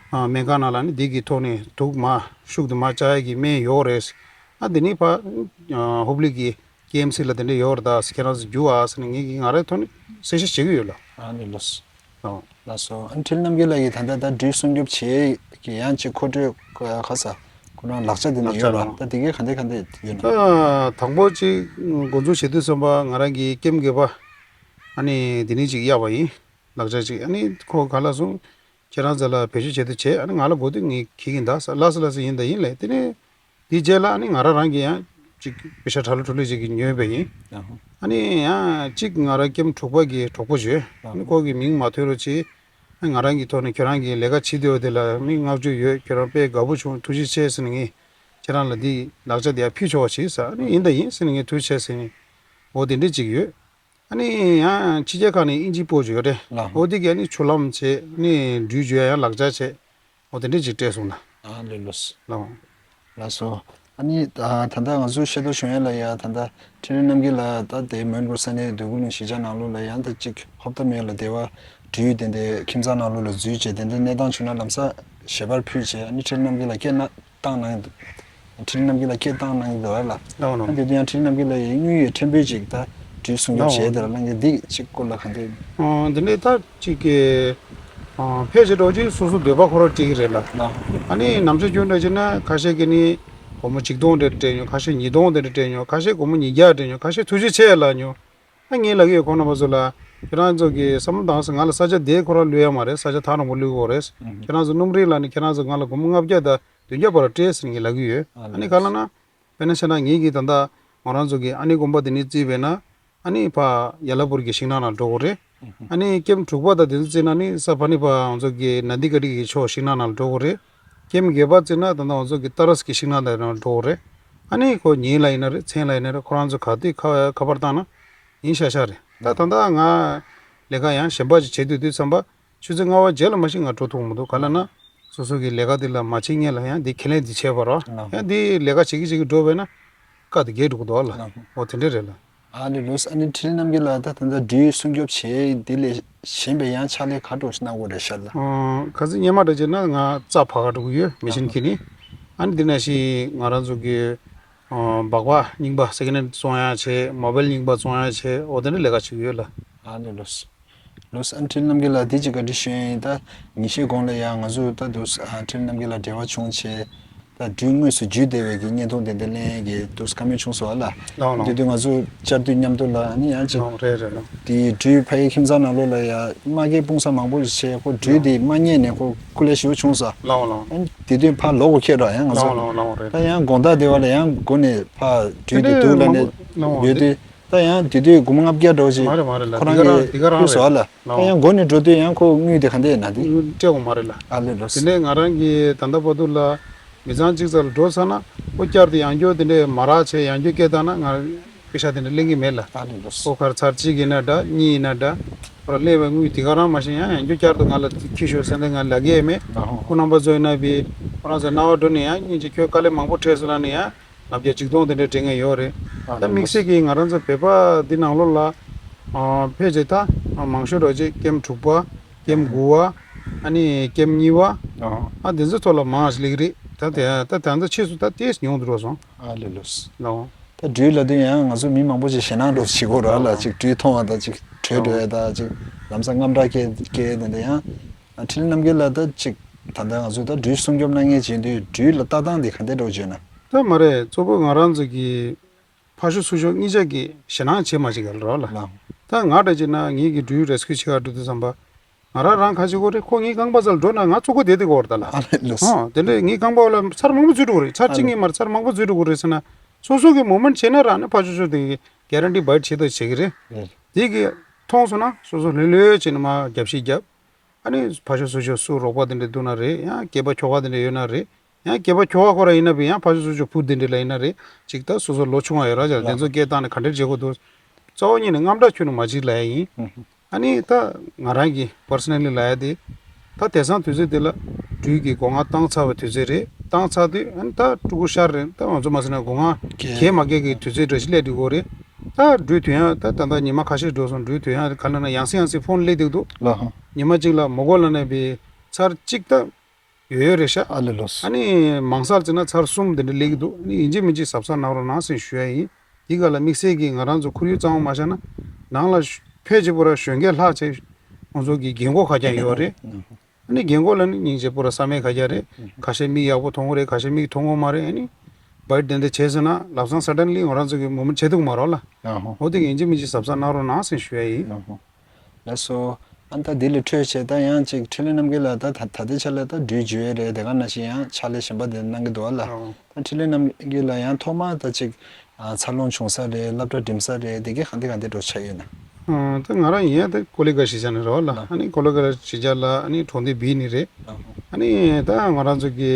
སྨན་ཁང་ནང་ལ་ནི་འདི་གི་ཐོག་ནས་དུག་མ་ཤུགས་དུ་མ་བཅག་ཡ་གི་སྨན་ཡོད་རེད། ཨ་འདི་ནི་ཕ་ཨ་ཧུབ་ལི་གི་ཀེ་ཨེམ་སི་ལ་དེ་འདྲ་ཡོད་རེད། ད་ཁྱེད་རང་ཚོ་རྒྱུགས་ཨ་ཟེར་ནས་ངས་ཀྱི་ང་རའི་ཐོག་ནས་གསལ་བཤད་བྱེད་ཀྱི་ཡོད་ལ། ཨ་ནི་ལོས། ཨོ། ལགས་སོ། ཨ་ནི་འཕྲིན་ལས་རྣམ་རྒྱལ་ལགས་ཀྱིས་ད་ལྟ་ད་འགྲུལ་སྲུང་སྐྱོབ་བྱེད་ཀྱི་ཡང་ཅིག་མཁོ་སྤྲོད་ཁ་ས་ཁོ་རང་ལག་ཆ་དེ་ནི་ལག་ཆ་ཡོད་པ། རང་ད་དེ་གའི་ག་འདྲ་ག་འདྲ་ཡོད་ན། ད་དང་པོ་ཅིག་འགོ་འཛུགས་བྱེད་དུས་ཙམ་པ་ང་རང་གི་ཀེམ་དགེ་བ་ཨ་ནི་དེ་ནི་ཅིག་གཡར་བ་ཡིན། ལག་ཆ་ཅིག་ཨ་ནི་ཁོ་ག་ལ་སོང་། ཁྱེད་རང་ཚོ་ལ་བེད་སྤྱོད་བྱེད་དུ་བྱེད། ཨ་ནི་ང་ལ་དགོས་དུས་ངས་འཁྱེར་གྱིན་གདའ་ས་ལ་སི་ལ་སི་ཡིན་ད་ཡིན་ལས་དེ་ནི། དེའི་རྗེས་ལ་ཨ་ནི་ང་རང་རང་གིས་ཡང་ཅིག་པེ་ཤ་ཁྲ་ལོ་ཁྲུ་ལོ་ཅིག་གིས་ཉོས་པ་ཡིན། ཨ་ཧ། ཨ་ནི་ཡང་ཅིག་ང་རང་ཀེམ་དྲུག་པ་གི་གྲོགས་པོ་ཞིག་ཡོད། ཨ་ནི་ཁོ་གི་མིང་མ་ཐོས་རོགས་གྱིས། ཨ་ནི་ང་རང་གི་ཐོག་ནས་ཁྱོད་རང་གིས་ལས་ཀ་བྱེད་བསྡད་པ་དེ་ལ་མི་བསྔགས་བརྗོད་ཡོད། ཁྱོད་རང་དཔེ་དགའ་པོ་བྱུང་། ཐུགས་རྗེ་ཆེ་ཟེར་ནས་ངས་ཁྱེད་རང་ལ་འདི་ལག་ཆ་དེ་ཡར་ཕུལ་ཆོག་པ་བྱས་ཟེར། ཨ་ནི་ཡིན་ད་ཡིན་ཟེར་ནས་ངས་ཐུགས་རྗེ་ཆེ་ཟེར་ནས། འོ་དེ་འདྲ་ཅིག་ཡོད། ཨ་ནི་ཡང་ཕྱི་རྒྱལ་ཁག་ནས་དབྱིན་ཇིའི་སྤོ་ཅིག་ཡོད་རེད། ལགས། འོ་དེ་གིས་ཨ་ནི་ཆུ་ལམ་བྱས། ཨ་ནི་འགྲུལ་བྱེད་ཡ་ཡང་ལག་ཆ་བྱས། འོ་དེ་འདྲ་ཅིག་སྤྲད་སོང་ལ། ཨ་ལེ་ལོས། ལགས། ལགས་སོ། ཨ་ནི་ད་ད་ལྟ་ང་ཚོ་ཤེས་རྟོགས་བྱུང་ཡ་ལ་ཡ། ད་ལྟ་འཕྲིན་ལས་རྣམ་རྒྱལ་ལགས་ད་ལྟའི་མོན་གྷོ་ས་གནས་འདོད་རྒུ་གླིང་གཞིས་ཆགས་ནང་ལོགས་ལ་ཡང་ད་ཅིག་ཧོབ་ཏ་མེད་ལ་སྡེ་བ་འབྲུ་དེ་འདྲའི་ཁྱིམ་ཚང་ནང་ལོགས་ལ་འཛུལ་བྱས། དེ་འདྲའི་གནས་སྟངས་བྱུང་ན་ལམ་སང་ཞལ་པར་ཕུལ་བྱས། ཨ་ནི་འཕྲིན་ལས་རྣམ་རྒྱལ་ལགས་སྐད་གནང་བཏང་གནང་། འཕྲིན་ལས་རྣམ་རྒྱལ་ལགས་སྐད་བཏང་གནང་གི་འདུག་ཨ་ལ། ལགས་འོང་། ཨ་ནི་དེ་དུས་ཡང་འཕྲིན་ལས་རྣམ་རྒྱལ་ལགས་ཡིས་དངོས་ཡོད་ཕྲན་བུ་ཅིག་ད་འབྲུ་སྲུང་སྐྱོབ་བྱས་དེ་ལ་གནང་མཁན་འདི་ཅིག་སྐོར་ལ་གང་འདྲ། ཨ། འདི་ནས་ད་ཅིག་གི་ཨ་ཕལ་ཆེར་འགྲོ་ཅིག་སོ་སོ་འདོད་པ་ཁོ་རང་སྤྲད་ཀྱི་རེད་ལ། ལགས། ཨ་ནི་ནམ་ཞིག་ཁྱོད་འདྲ་ཅིག་ན་ཁ་ཤས་ཀྱིས་ནི་སྒོར་མོ་ཆིག་སྟོང་དེ་འདྲ་སྤྲད་མྱོང་། ཁ་ཤས་ཉིས་སྟོང་དེ་འདྲ་སྤྲད་མྱོང་། ཁ་ཤས་སྒོར་མོ་ཉིས་བརྒྱ་སྤྲད་མྱོང་། ཁ་ཤས་ཐུགས་རྗེ་ཆེ་ལབ་མྱོང་། ཨ། ངས་ལབ་ཀྱི་ཡོད། ཁོང་རྣམ་པ་ཚོ་ལ། ཁྱེད་རང་ཚོ་གིས་བསམ་བློ་བཏང་ཟེར། ང་ལ་ས་ཆ་དེ་ཁོ་རང་ལུས་ཡ་མ་རེད། ས་ཆ་ཐག་རིང་པོ་ལུས་དགོས་རེད། ཨུ་ཧུ། ཁྱེད་རང་ཚོ་སྣུམ་རིན་ལ་ནི་ཁྱེད་རང་ཚོ་ང་ལ་སྒོར་མོ་ལྔ་བརྒྱ་དང་བདུན་བརྒྱ་བར་སྤྲད་ཟེར་ངས་ལབ་ཀྱི་ཡོད། ཨ་ནི་ག་ལབ་ན། དཔེར་ན་བཤད་ན་ངེད་ཀྱིས་ད་ལྟ་ང་རང་ཚོ་གི་ཨ་ནི་དགོན་པ་འདི་ནས་བརྩིས་པས་ན། ཨ་ནི་ཕ་ཡ་ལ་པུར་གྱི་ཤིང་ནགས་ནང་འགྲོ་དགོས་རེད། ཨ་ནི་ཀེམ་དྲུག་པ་དང་དེ་ཚོ་བརྩིས་ན་ནི་ས་ཕ་ནི་ཕ་ང་ཚོ་གི་ན་དི་ཀ་ཏི་གི་ཕྱོགས་ཤིང་ནགས་ནང་འགྲོ་དགོས་རེད། ཀེམ་བརྒྱད་པ་བརྩིས་ན་ད་ལྟ་ང་ཚོ་གི་ཏ་རས་ཀྱི་ཤིང་ནགས་དེ་ནང་འགྲོ་དགོས་རེད། ཨ་ནི་ཁོ་ཉིན་ལ་ཡིན་ན་རེད། མཚན་ལ་ཡིན་ན་རེད། ཁོ་རང་ཚོ་ག་དུས་ཁ་ཁ་པར་བཏང་ན་ཡིན་ཤག་ཤག་རེད། ད་ད་ལྟ་ང་ལས་ཀ་ཡང་གཞན་པ་ཅིག་བྱེད་དུས་དུས་ཙམ་པ། ཆུ་ཚོད་ལྔ་པ་རྗེས་ལ་མ་གཞི་ང་འགྲོ་ཐུབ་མི་འདུག། ག་ལབ་ན། སོ་སོ་གི་ལས་ཀ་འདི་ལ་མ་བྱེད་སྔོན་ལ་ཡང་འདི་ཁས་ལེན་འདི་བྱས་པ་རོ། ལགས། ཡང་འདི་ལས་ཀ་བྱེད་ཀྱི་བྱེད་ཀྱི་འགྲོ་བས་ན། དཀའ་དེ་རྒྱས་འགྲོ་གི་འདུག་ཨ་ལ། ལགས། འོ་དེ་འདྲས་རེད་ལ། ཨ་ལེ་ལོས། ཨ་ནི་འཕྲིན་ལས་རྣམ་རྒྱལ་ལགས་ད་ད་ལྟ་འབྲུ་སྲུང་སྐྱོབ་བྱེད་འདི་ལས་གཞན་པའི་ཡང་ཕྱག་ལས་ག་འདྲ་ཞིག་གནང་དགོས་རེད་ཤག་ལ། ཨང་། ཁ་སང་སྔོན་མ་འདྲ་བྱས་ན་ང་རྩྭ་ཕར་ག་འགྲོ་གི་ཡོད། མི་ཤིན་ཁྱེར་ནི། ཨ་ནི་འདི་ནང་བཞིན་ང་རང་ཚོ་གི་ཨང་། སྦག་སྦག་རྙིང་པ་སེ་ཀེན་ཧེན་བཙོང་ཡ་བྱེད། མོ་བལ་རྙིང་པ་བཙོང་ཡ་བྱེད། འོ་དེ་འདྲ་ལས་ཀ་བྱེད་ཀྱི་ཡོད་ལ། ཨ་ལེ་ལོས། ལོས། ཨ་ནི་འཕྲིན་ལས་རྣམ་རྒྱལ་ལགས་འདི་ཅིག་བཀའ་འདྲི་ཞུ་ཡ་ཡིན། ད་ཉིན་ཤས་གོང་ལ་ཡང་ང་ཚོ་ད་འདུག་ཨ་འཕྲིན་ལས་རྣམ་རྒྱལ་ལགས་འབྲེལ་བ་བྱུང་བྱས། ད་འབྲུ་དངོས་སུ་འཇུས་བསྡད་པའི་གི་བརྙན་ཐུང་དེ་འདྲ་ལེན་གྱི་འདུག་བཀའ་མོལ་བྱུང་སོང་བ་ལ། ལགས་ལགས། དེ་དུས་ང་ཚོ་བཅར་དུས་མཉམ་དུ་ལ་ཨ་ནི་ཡང་ཅིག་ལགས་རེད་རེད་ལགས། དེའི་འབྲུ་ཕ་གི་ཁྱིམ་ཚང་ནང་ལོགས་ལ་ཡང་མ་སྐྱེས་སྤུངས་ས་མང་པོ་ཞིག་བྱས། ཁོ་འབྲུ་དེ་མ་རྙེད་ནས་ཁོ་སྐུ་ལས་ཞེ་པོ་བྱུང་སོང་། ལགས་ལགས། ཨ་ནི་དེ་དུས་ཕར་ལོག་དགོས་ཁེལ་འགྲོ། ཡང་ང་ཚོ་ལགས་ལགས་ལགས་རེད། ད་ཡང་དགོང་དག་དེ་བ་ལ་ཡང་སྒོ་ནས་ཕར་འབྲུ་དེ་དེ་འདྲས་འདུག་ལབ་ནས་མང་པོ་ཡོད་དུས། ལགས་ལགས། ད་ཡང་དེ་དུས་སྒོར་མོ་ལྔ་བརྒྱ་འདྲ་བོ་ཅིག་མ་རེད་མ་རེད་ལགས། ཁོ་རང་གིས་ཕུལ་སོང་བ་ལ། ད་ཡང་སྒོ་ནས་འགྲོ་དུས་ཡང་ཁོ་དངུལ་དེ་ག་འདྲས་ན་དེ་སྤྲད་དགོས་མ་རེད་ལགས། ཨ་ལེ་ལོས། དེ་ནས་ང་རང་གིས་ད་ལྟ་བར་དུ་ལ་མི་ཚང་གཅིག་རྩ་ལ་འགྲོ་ཚར་ན་ཁོ་བསྐྱར་དུ་ཡང་བསྐྱར་དེ་འདྲས་མ་རག་བྱས་ཡང་བསྐྱར་སྐད་བཏང་ན་ང་པེ་ཤ་དེ་འདྲས་ལེན་གྱི་མེད་ལགས། ཨ་ལེ་ལོས། ཁོ་གར་ཚར་གཅིག་ཡིན་ན་འདྲ་གཉིས་ཡིན་ན་འདྲ་ཁོ་རང་སླེབས་པའི་དངུལ་དེ་ག་རང་མ་ཤེས། ཡང་ཡང་བསྐྱར་བསྐྱར་དུ་ང་ལ་ཁྱེར་ཤོག་ཟེར་ན་ང་ལབ་ཀྱི་ཡོད་མེད། ཨ་ཧོ། ཁོ་རྣམ་པ་ཚོ་ཡིན་ན་བི་ཁོ་རང་ཚོ་རྣ་བ་འགྲོ་ནས་ཡང་སྙིང་རྗེ་ཁྱོད་དཀའ་ལས་མང་པོ་འཕྲད་སོང་ལབ་ནས་ཡང་། ལྔ་བརྒྱ་ཆིག་སྟོང་དེ་འདྲ་སྤྲད་མཁན་ཡོད་རེད། ཨ་ད་དམིགས་བསལ་གྱིས་ང་རང་ཚོ་བོད་པ་འདི་ནང་ལོགས་ལ་ཨ་ཕལ་ཆེར་ད་མང་ཤོས་རོ་ཅིག་ཀེམ་དྲུག་པ། ཀེམ་དགུ་པ། ཨ་ནི་ཀེམ་གཉིས་པ། ཨ་དེ་ཚོ་ཐོག་ལ་མང་ཞིག་སླེབས་ཀྱི་རེད། ད་དེ་ད་ད་ཚོ་ཕྱིས་སུ་ད་ཏོག་ཙམ་ཉུང་དུ་འགྲོ་སོང་། ཨ་ལེ་ལོས། ལགས། ད་འབྲུ་ལབ་དུས་ཡང་ང་ཚོ་མི་མང་པོ་ཞིག་ཞེད་སྣང་འདྲ་བོ་བྱེད་ཀྱི་ཡོད་རེད་ལ། ཅིག་འབྲུ་མཐོང་བ་དང་ཅིག་བྲོས་འགྲོ་ཡ་དང་ཅིག་ལམ་སང་དངངས་སྐྲག་སྐྱེ་སྐྱེ་དེ་འདྲ་ཡང་། འཕྲིན་ལས་རྣམ་རྒྱལ་ལགས་ད་ཅིག་ད་ལྟ་ང་ཚོ་ད་འབྲུ་སྲུང་སྐྱོབ་གནང་མཁན་བྱེད་དུས་འབྲུ་ལ་ལྟ་སྟངས་དེ་ག་འདྲས་འདྲ་བོ་བྱས་ན། ད་མ་རེད། གཙོ་བོ་ང་རང་ཚོ་གི་ཕར་ཕྱོགས་ཚུར་ཕྱོགས་གཉིས་ཆ་གི་ཞེད་སྣང་བྱེད་མ་བྱེད་ག་ལ་རོགས་ལ། ལགས། ད་ང་འདྲ་བྱས་ན་ངེད་ཀྱི་འབྲུ་རེ་སི་ཀིའུ་བྱེད་ག་འགྲོ་དུས་ཙམ་པ། ང་རང་རང་ཁ་ཅིག་གོ་རེད། ཁོ་ངའི་རྐང་པ་རྩ་ལ་འགྲོ་ན་ང་ཚུར་གོ་བསྡད་དེ་གོ་རེད་ད་ལ། ཨ་ལེ་ལོས། ཨོ་དེ་འདྲས་ངའི་རྐང་པ་ལ་ཚར་མང་པོ་འཛུལ་འགྲོ་གི་རེད། ཚར་གཅིག་ཨ་ལེ། གཉིས་མ་རེད། ཚར་མང་པོ་འཛུལ་འགྲོ་གི་རེད་ཟེར་ན། སོ་སོ་གི་མུ་མེན་ཊི་བྱས་ན་རང་ནི་ཕར་ཕྱོགས་ཕྱོགས་དེ་གི་གེ་རན་ཊི་བའི་ཊི་བྱེད་དུ་བྱེད་ཀྱི་རེད། ཨེ། དེ་གི་མཐོང་སོང་ན་སོ་སོ་ལྷོད་ལྷོད་བྱས་ནས་མར་རྒྱབ་བཤིག་རྒྱབ། ཨ་ནི་ཕར་ཕྱོགས་ཚུར་ཕྱོགས་སུ་རོགས་པ་དེ་འདྲས་འདུག་ན་རེད། ཡང་སྐྱེས་པ་ཁྱོ་ག་དེ་འདྲས་ཡོད་ན་རེད། ཡང་སྐྱེས་པ་ཁྱོ་ག་ཁོ་རང་ཡིན་ན་བི་ཡང་ཕར་ཕྱོགས་ཚུར་ཕྱོགས་བུ་དེ་འདྲས་ལ་ཡིན་ན་རེད། ཅིག་ད་སོ་སོ་ལོ་ཆུང་བ་ཡོད་ར་ཅག་དེ་ཚོ་སྐད་བཏང་ནས་ག་འདྲས་བྱེད་དགོས་འདུག། རྩ་བ་ཉིད་ནས་དངངས་སྐྲག་ཁྱོན་ནས་མ་བྱེད་ལབ་ཡ་ཡིན། ཨ་ནི་ད་ང་རང་གི་པར་སོ་ནལ་ལི་ལབ་ཡ་དེ། ད་དེང་སང་དུས་ཚོད་དེ་ལ་འབྲུ་གི་སྒོ་ང་བཏང་ཚར་བའི་དུས་ཚོད་རེད། བཏང་ཚར་དུས་ཨ་ནི་ད་ཕྲུ་གུ་ཤར་རེད། ད་ང་ཚོ་མ་ཟེར་ན་སྒོ་ང་གས་མ་གས་ཀྱི་དུས་ཚོད་འདྲ་ཞིག་སླེབས་འགྲོ་གི་རེད། ད་འབྲུ་དོན་ཡ་ད་ད་ལྟ་ཉི་མ་ཁ་ཤས་འགྲོ་སོང་། འབྲུ་དོན་ཡ་ག་ལ་ན་ཡང་སེ་ཡང་སེ་ཕོན་སླེབས་འདུག་འདུག། ལགས་ཧང་། ཉི་མ་གཅིག་ལ་མོ་གོ་ལ་ན་བི་ཚར་གཅིག་ད་ཡོད་ཡོད་རེད་ཤག། ཨ་ལེ་ལོས། ཨ་ནི་མང་སར་བྱས་ན་ཚར་གསུམ་དེ་འདྲ་སླེབས་ཀྱི་འདུག། ཨ་ནི་ཡིན་གཅིག་མིན་གཅིག་གཟབ་གཟབ་གནང་རོགས་གནང་ཟེར་ཞུ་ཡ་ཡིན། འདི་ག་ལ་དམིགས་བསལ་གྱིས་ང་རང་ཚོ་ཁོར་ཡུག་གཙང་མ་བཞག་ན་ནང་ལ་ཕལ་ཆེར་པོ་ར་གཞོན་སྐྱེས་ལྷག་ཆེ་ང་ཚོ་གི་རྒན་གོག་ཁ་རྐྱང་ཡོད་རེད། ཨ་ནི་རྒན་གོག་ལ་ནི་སྙིང་རྗེ་པོ་ར་བསམ་མེད་ཁ་རྐྱང་རེད། ཁ་ཤས་མིག་ཡག་པོ་མཐོང་གི་རེད། ཁ་ཤས་མིག་མཐོང་གི་མ་རེད། ཨ་ནི་བའི་ཊི་དེ་འདྲ་བྱས་ཟེར་ན་ལབ་སང་སཱ་ཌན་ལི་ང་རང་ཚོ་གི་མུ་མེན་ཊི་བྱེད་ཐུབ་མ་རོགས་ལ། ཨ་ཧོ། འོ་དེ་གི་ཡིན་གཅིག་མིན་གཅིག་གཟབ་གཟབ་གནང་རོགས་གནང་ཟེར་ཞུ་ཡ་ཡིན། ཨ་ཧོ། ལགས་སོ། ཨ་ད་འདི་ལས་འཕྲོས་བྱས་ད་ཡང་ཅིག་འཕྲིན་ལས་རྣམ་རྒྱལ་ལགས་ད་ད་ད་ལྟའི་ཆ་ལ་ད་འབྲུ་འཇུ་ཡས་རེད། དེ་ག་ནང་བཞིན་ཡང་ཕྱག་ལས་གཞན་པ་དེ་གནང་གི་འདུག་ཨ་ལ། ཨོ། ད་འཕྲིན་ལས་རྣམ་རྒྱལ་ལགས་ཡང་ཐོག་མ་ད་ཅིག་ཨ་འཚར་ལོངས་བྱུང་ས་རེད། སློབ་གྲྭ་འགྲིམ་ས་རེད། དེ་གས་གང་དེ་གང་དེ་འགྲོ་ཆགས་ཡོད་ན། ཨ་ད་ང་རང་ཡིན་ཡ་ད་ཀོ་ལི་གྷལ་གཞིས་ཆགས་ནས་རེད་བ་ལ། ཨ་ནི་ཀོ་ལི་གྷལ་གཞིས་ཆགས་ལ་ཨ་ནི་གྲོང་སྡེ་བི་ནས་རེད། ཨ་ནི་ད་ང་རང་ཚོ་གི་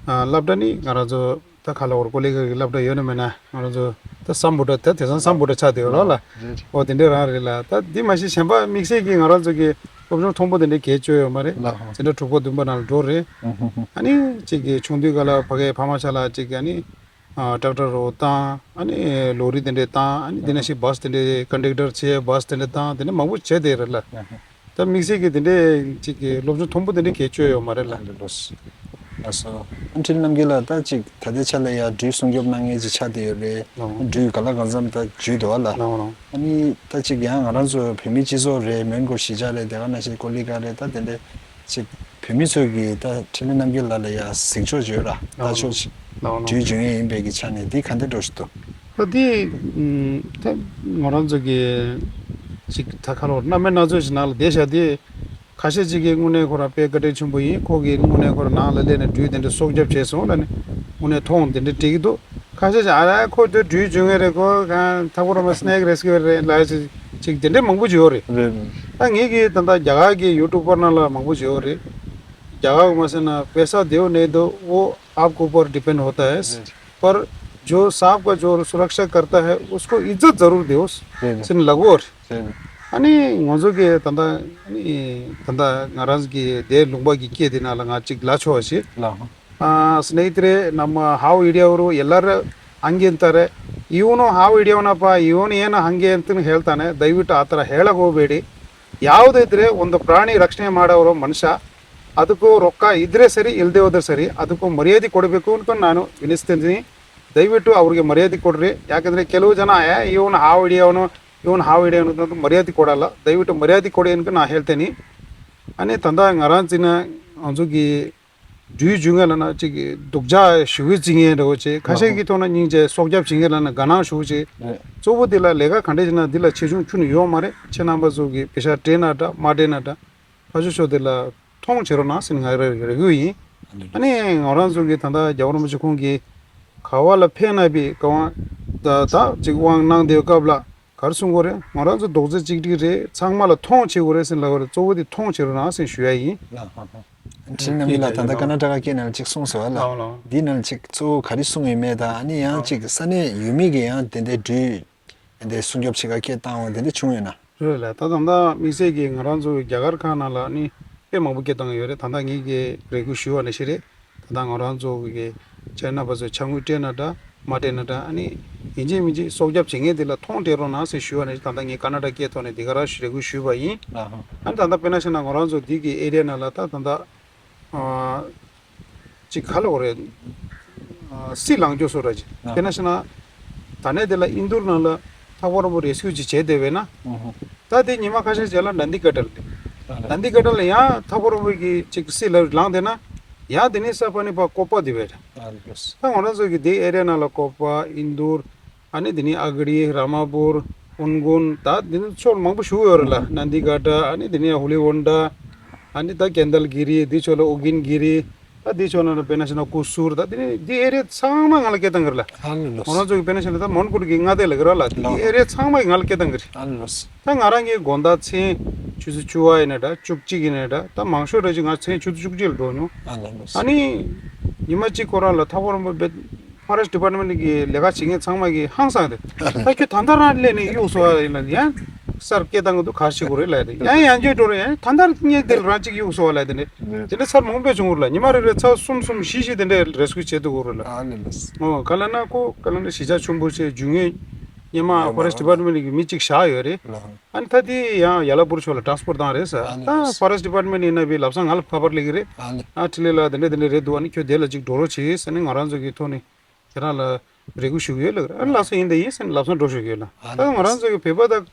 ཨ་སློབ་གྲྭ་ནི་ང་རང་ཚོ་ད་ག་ལ་བར་ཀོ་ལི་གྷལ་གི་སློབ་གྲྭ་ཡོད་ན་མེད་ན་ང་རང་ཚོ་ད་སམ་བྷོ་ཊ་ད་དེང་སང་སམ་བྷོ་ཊ་ཆགས་བསྡད་ཡོད་རེད་ལ། རེད་རེད། འོ་དེ་འདྲས་རང་རེད་ལ། ད་འདི་མ་གཞི་གཞན་པ་དམིགས་བསལ་གྱིས་ང་རང་ཚོ་གི་སློབ་སྦྱོང་མཐོན་པོ་དེ་འདྲས་གལ་ཆེ་ཡོད་མ་རེད། ལགས་ཧང་། འཛིན་གྲྭ་དྲུག་པ་བདུན་པ་ནང་ལ་འགྲོ་རེད། ཨ་ནི་གཅིག་གི་ཆུང་དུས་སྐབས་ལ་ཕ་གའི་ཕ་མ་ཆ་ལ་གཅིག་གི་ཨ་ནི་ ཨ་ཊེག་ཊར་རོ་བཏང་། ཨ་ནི་ལོ་རི་དེ་འདྲས་བཏང་། ཨ་ནི་དེ་ནང་བཞིན་བཱས་དེ་འདྲས་ཀོན་ཊེག་ཊར་བྱས། བཱས་དེ་འདྲས་བཏང་། དེ་འདྲས་མང་པོ་བྱས་བསྡད་རེད་ལ། ད་དམིགས་བསལ་གྱི་དེ་འདྲས་ཅིག་གི་སློབ་སྦྱོང་མཐོན་པོ་དེ་འདྲས་གལ་ཆེ་ཡོད་མ་རེད་ལ། ལགས་སོ། ཨ་འཕྲིན་རྣམ་རྒྱལ་ལགས། ད་ཅིག་ད་ལྟའི་ཆ་ལ་ཡ་འགྲུལ་སྲུང་སྐྱོབ་གནང་མཁན་ཅིག་ཆགས་བསྡད་ཡོད་རེད། ལགས། འགྲུལ་ག་ལ་གང་འཚམ་ད་འཇུས་འདུག་ཨ་ལ། ལགས། ལགས། ཨ་ནི་ད་ཅིག་ཡང་ང་རང་ཚོ་བོད་མི་སྤྱི་ཚོགས་རེད། མོན་གྷོ་གཞིས་ཆགས་རེད། དེ་ག་ནང་བཞིན་ཀོ་ལི་གྷལ་རེད། ད་དེ་འདྲས་ཅིག་བོད་མི་ཚོས་ཀྱིས་ད་འཕྲིན་ལས་རྣམ་རྒྱལ་ལགས་ལ་ཡ་གཟིགས་ཕྱོགས་ཅིག་ཡོད་ར། ལྟ་ཕྱོགས་ཅིག་ལགས། ལགས། འགྲུལ་འཇུག་མཁན་ཡིན་པའི་གི་ཆ་ནས་འདི་ག་འདྲས་འགྲོ་བཞིན་འདུག་ད་འདི་ཨམ་ད་ང་རང་ཚོ་གི་ཅིག་ད་ཁ་ལོ་རྣམ་པ་སྣ་ཚོགས་ཤིག་ནང་ལ་བསྡད་བཞག་དེ། ཁ་ཤས་ཅིག་གིས་དངོས་གནས་ཁོ་རང་དཔེ་བཀའ་དྲིན་ཆེན་པོ་ཡིན། ཁོ་གིས་དངོས་གནས་ཁོ་རང་ནང་ལ་སླེབས་ནས་འགྲུལ་དེ་འདྲ་སྲོག་སྐྱོབ་བྱས་སོང་ལབ་ནས་དངོས་གནས་མཐོང་། དེ་འདྲ་འགྲིག་གི་འདུག་ཁ་ཤས་ཅིག་ཨ་ར་ཁོ་དེ་འགྲུལ་འཇུག་མཁན་རེད། ཁོ་གང་ཐག་པ་རོ་མ་སི་ནེག་རེ་སི་ཀིའུ་རེད་ལབ་ཅིག་ཅིག་དེ་འདྲ་མང་པོ་ཅིག་ཡོད་རེད། རེད། ད་ངེད་ཀྱིས་ད་ལྟ་རྒྱ་གར་གྱི་ཡུ་ཊུབ་པར་ནང་ལ་མང་པོ་ཅིག་ཡོད་རེད། རྒྱ་གར་མ་ཟེར་ན་पैसा दो नहीं दो वो आपके ऊपर डिपेंड होता है। རེད། पर जो सांप का जो सुरक्षा करता है उसको इज्जत जरूर दो। རེད། ཟེར་ནས་ལབ་ཀྱི་ཡོད་རེད། རེད། ཨ་ནི་ང་ཚོ་གི་ད་ལྟ་ཨ་ནི་ད་ལྟ་ང་རང་གི་དེ་ལུང་པ་གི་སྐད་དེ་ནང་ལ་ང་གཅིག་ལབ་ཆོག་པ་ཞིག་ལགས། ཨ་स्नेहितरे, ನಮ್ಮ ಹಾವು ಹಿಡಿಯುವವರು ಎಲ್ಲರ ಹಂಗೆ ಅಂತಾರೆ. ಇವನು ಹಾವು ಹಿಡಿಯೋನಪ್ಪ, ಇವನು ಏನು ಹಂಗೆ ಅಂತ ಹೇಳ್ತಾನೆ, ದಯವಿಟ್ಟು ಆ ಥರ ಹೇಳಕ್ ಹೋಗಬೇಡಿ. ಯಾವುದೇ ಇದ್ರೆ ಒಂದು ಪ್ರಾಣಿ ರಕ್ಷಣೆ ಮಾಡೋರು ಮನುಷ್ಯ, ಅದಕ್ಕೂ ರೊಕ್ಕ ಇದ್ರೆ ಸರಿ, ಇಲ್ಲದೆ ಹೋದ್ರೆ ಸರಿ, ಅದಕ್ಕೂ ಮರ್ಯಾದೆ ಕೊಡಬೇಕು ಅಂತ ನಾನು ವಿನಿಸ್ತೀನಿ. ದಯವಿಟ್ಟು ಅವ್ರಿಗೆ ಮರ್ಯಾದೆ ಕೊಡ್ರಿ. ಯಾಕಂದ್ರೆ ಕೆಲವು ಜನ ಏ ಇವನು ಹಾವು ಹಿಡಿಯೋನು, ಇವನು ಹಾವು ಹಿಡಿಯೋನು ಅಂತ ಮರ್ಯಾದೆ ಕೊಡಲ್ಲ. ದಯವಿಟ್ಟು ಮರ್ಯಾದೆ ಕೊಡಿ ಅಂತ ನಾನು ಹೇಳ್ತೀನಿ. ཨ་ནི་ད་ལྟ་ང་རང་ཚོ་ན་ང་ཚོ་གི་འགྲུལ་འཇུག་མཁན་ལབ་ན་ཅིག་སྡུག་ཅག་ཞེ་པོ་ཅིག་ཡིན་འདྲ་བོ་ཅིག་ཁ་ཤས་ཀྱི་ཐོག་ན་སྙིང་རྗེ། སྲོག་སྐྱོབ་བྱེད་མཁན་ལབ་ན་དགའ་སྣང་ཞེ་པོ་ཅིག་རེད། གཙོ་བོ་འདི་ལ་ལས་ཀ་ག་འདྲས་བྱས་ན་འདི་ལ་ཆེ་ཆུང་ཁྱོན་ནས་ཡོད་མ་རེད། ཁྱེད་རྣམ་པ་ཚོ་གིས་པེ་ཤག་སྤྲད་ན་འདྲ་མ་སྤྲད་ན་འདྲ་ཕར་ཕྱོགས་ཕྱོགས་དེ་ལ་མཐོང་བྱེད་རོགས་གནང་ཟེར་ནས་ང་རེ་རེ་སྐུལ་ཡིན། ཨ་ནི་ང་རང་ཚོ་གིས་ད་ལྟ་རྒྱལ་བ་རིན་པོ་ཆེ་ཁོང་གིས་ག་བ་ལ་ཕེབས་ན་པའི་ག་བ་ད་ད་ཅིག་དབང་གནང་བསྡད་སྐབས་ལ། ག་རེ་གསུང་གི་རེད། ང་རང་ཚོ་རྡོག་རྩ་གཅིག་སྒྲིལ་རེད། ཚང་མ་ལ་མཐོང་བྱེད་དགོས་རེད་ཟེར་ལབ་པ་རེད། གཙོ་བོ་དེ་མཐོང་བྱེད་རོགས་གནང་ཟེར་ཞུ་ཡ་ཡིན། ལགས། འཕྲིན་རྣམ་རྒྱལ་ལགས། ད་ལྟ་ཀར་ནཱ་ཊ་ཀ་སྐད་ནང་ལ་གཅིག་གསུངས་སོང་བ་ལ། ལགས་ལགས། འདི་ནང་ལ་གཅིག་གཙོ་བོ་ག་རེ་གསུངས་ཡོད་མེད་དང་། ཨ་ནི་ཡང་གཅིག་ས་གནས་ཡུལ་མི་གིས་ཡང་དེ་འདྲའི་འགྲུལ་དེ་འདྲའི་སྲུང་སྐྱོབ་བྱེད་ག་སྐད་བཏང་བ་དེ་འདྲ་བྱུང་ཡོད་ན། རེད་ལགས། ད་ད་ལྟ་དམིགས་བསལ་གྱིས་ང་རང་ཚོ་རྒྱ་གར་ཁག་ནང་ལ་ནི་དཔེ་མང་པོ་སྐད་བཏང་ཡོད་རེད། ད་ལྟ་ངེད་ཀྱིས་རེ་སྐུལ་ཞུ་བ་ནང་བཞིན་རེད། ད་ལྟ་ང་རང་ཚོ་གི་ཁྱེད་རྣམ་པ་ཚོས་ཕྱག་དངུལ་སྤྲད་ན་འདྲ་མ་སྤྲད་ན་འདྲ། ཨ་ནི་ཡིན་གཅིག་མིན་གཅིག་སྲོག་སྐྱོབ་བྱེད་མཁན་དེ་ལ་མཐོང་སྤྲད་རོགས་གནང་ཟེར་ཞུ་བ་ནི། ད་ལྟ་ངས་ཀར་ནཱ་ཊ་ཀ་སྐད་ཐོག་ནས་འདི་ག་རང་ཞུ་རེ་སྐུལ་ཞུས་པ་ཡིན། ཨ་ནི་ད་ལྟ་དཔེར་ན་བཤད་ན་ང་རང་ཚོ་འདི་གི་ཨེ་རི་ཡ་ནང་ལ་ད་ད་ལྟ་ཨ་ཅིག་ག་ལབ་དགོས་རེད། ཨ་སྲི་ལངས་རྒྱུ་བཟོ་འདྲ་ཅིག་དཔེར་ན་བཤད་ན་ད་ནས་དེ་ལ་ཨིན་དུར་ནང་ལ་ལྷ་པ་རིན་པོ་རེ་སྐུལ་ཅིག་བྱས་བསྡད་པས་ན། ད་དེ་ཉི་མ་ཁ་ཤས་རྗེས་ལ་ནན་དི་ཀ་ཊ་ལ། ནན་དི་ཀ་ཊ་ལ་ཡང་ལྷ་པ་རིན་པོ་གི་ཅིག་སྲི་ལ་ལངས་བསྡད་ན། ཡང་དེ་ནས་ས་པ་ནི་པ་ཀོ་པ་དེ་བས། ད་ང་རང་ཚོ་གི་དེ་ཨེ་རི་ཡ་ནང་ལ་ཀོ་པ། ཨིན་དུར། ཨ་ནི་དེ་ནས་ཨ་ག་རི། ར་མ་པུར། ཨུན་གུན། ད་དེ་ནས་ཕྱོགས་མང་པོ་ཞིག་ཡོད་རེད་ལ། ནན་དི་ཀ་ཊ། ཨ་ནི་དེ་ནས་ཧུ་ལི་ཝུན་ཌ། ཨ་ནི་ད་ཀན་དལ་གི་རི། དེ་ཕྱོགས་ལ་ཨུ་གིན་གི་རི། ད་དེ་ཕྱོགས་ན་དཔེར་ན་བཤད་ན་ཀུ་སུར། ད་དེ་ནས་དེ་ཨེ་རི་ཡ་ཚང་མ་ང་ལ་སྐད་བཏང་གི་རེད་ལ། ཨ་ལོ། ང་རང་ཚོ་གི་དཔེར་ན་བཤད་ན་ད་མོན་གྷོ་གི་མངའ་སྡེ་ལ་གི་ར་ལ། དེ་ཨེ་རི་ཡ་ཚང་མ་གི་ང་ལ་སྐད་བཏང་གི་རེད། ཨ་ལོ། ད་ང་རང་གི་དགོང་དག་མཚན་ཆུ་ཚོད་བཅུ་པ་ཡིན་ན་འདྲ། བཅུ་གཅིག་ཡིན་ན་འདྲ། ད་མང་ཤོས་རེ་ཅིག་ང་མཚན་ཆུ་ཚོད་བཅུ་གཅིག་ལ་འགྲོ་མྱོང་། ཨ་ལོ། ཨ་ནི་ཉི་མ་གཅིག་ཁོ་རང་ལ་ལྷ་པ་རིན་པོ་ཆེ་ཕོ་རེ་སི་ཊི་ཌི་པཱར་ཊི་མེན་ཊི་གི་ལས་ཀ་བྱེད་མཁན་ཚང་མ་གིས་ཧང་སངས་ཏེ། ད་ཁྱོད་ད་ལྟ་རང་སླེབས་ནས་གཡུག་སོང་བ་ཡིན་ལ། ཡང་སར་སྐད་བཏང་གི་འདུག་ག་རེ་བྱེད་དགོས་རེད་ལབ་ཡ་དེ། ཡང་ཡང་བསྐྱར་འགྲོ་རེད། ཡང་ད་ལྟ་སྔས་དེ་ལ་རང་གཅིག་གཡུག་སོང་བ་ལབ་ཡ་དེ་ནས། དེ་འདྲ་ཚར་མང་པོ་བྱུང་གི་རེད་ལ། ཉི་མ་རེ་རེ་ཚར་གསུམ་གསུམ་བཞི་བཞི་དེ་འདྲའི་རེ་སྐུལ་བྱེད་ཐུབ་ཀྱི་རེད་ལ། ཨ་ལེ་ལེ། ཨོ་ག་ལབ་ན་ཁོ་ག་ལབ་ན་གཞིས་ཆགས་ཆུང་པོ་བྱས། རྒྱུས་མངའ་ཉི་མ་ཕོ་རེ་སི་ཊི་ཌི་པཱར་ཊི་མེན་ཊི་གི་མི་གཅིག་བཞག་ཡོད་རེད། ཨ་ནི་ད་དེ་ཡང་ཡ་ལ་པུར་ཕྱོགས་ལ་ཊ་རན་སི་ཕར་བཏང་རེད་ཟེར། ད་ཕོ་རེ་སི་ཊི་ཌི་པཱར་ཊི་མེན་ཊི་ཡིན་ན་བི་ལབ་སང་ང་ལ་ཁ་པར་སླེབས་ཀྱི་རེད། ཨ་འཕྲིན་ལས་ལགས་དེ་འདྲ་དེ་འདྲ་རེད་འདུག་ཨ་ནི་ཁྱོད་དེ་ལ་ཅིག་འགྲོ་རོགས་བྱེད་ཟེར་ནས་ང་རང་ཚོ་གི་ཐོག་ནས་ཁྱེད་རང་ལ་རེ་སྐུལ་ཞུ་གི་ཡོད་ལབ་ཀྱི་རེད། ཨ་ནི་ལགས་སོ་ཡིན་དེ་ཡིན་ཟེར་ནས་ལབ་སང་འགྲོ་ཞུ་གི་ཡོད་ལ། ཨ་ད་ང་རང་ཚོ་གི་བོད་པ་དང་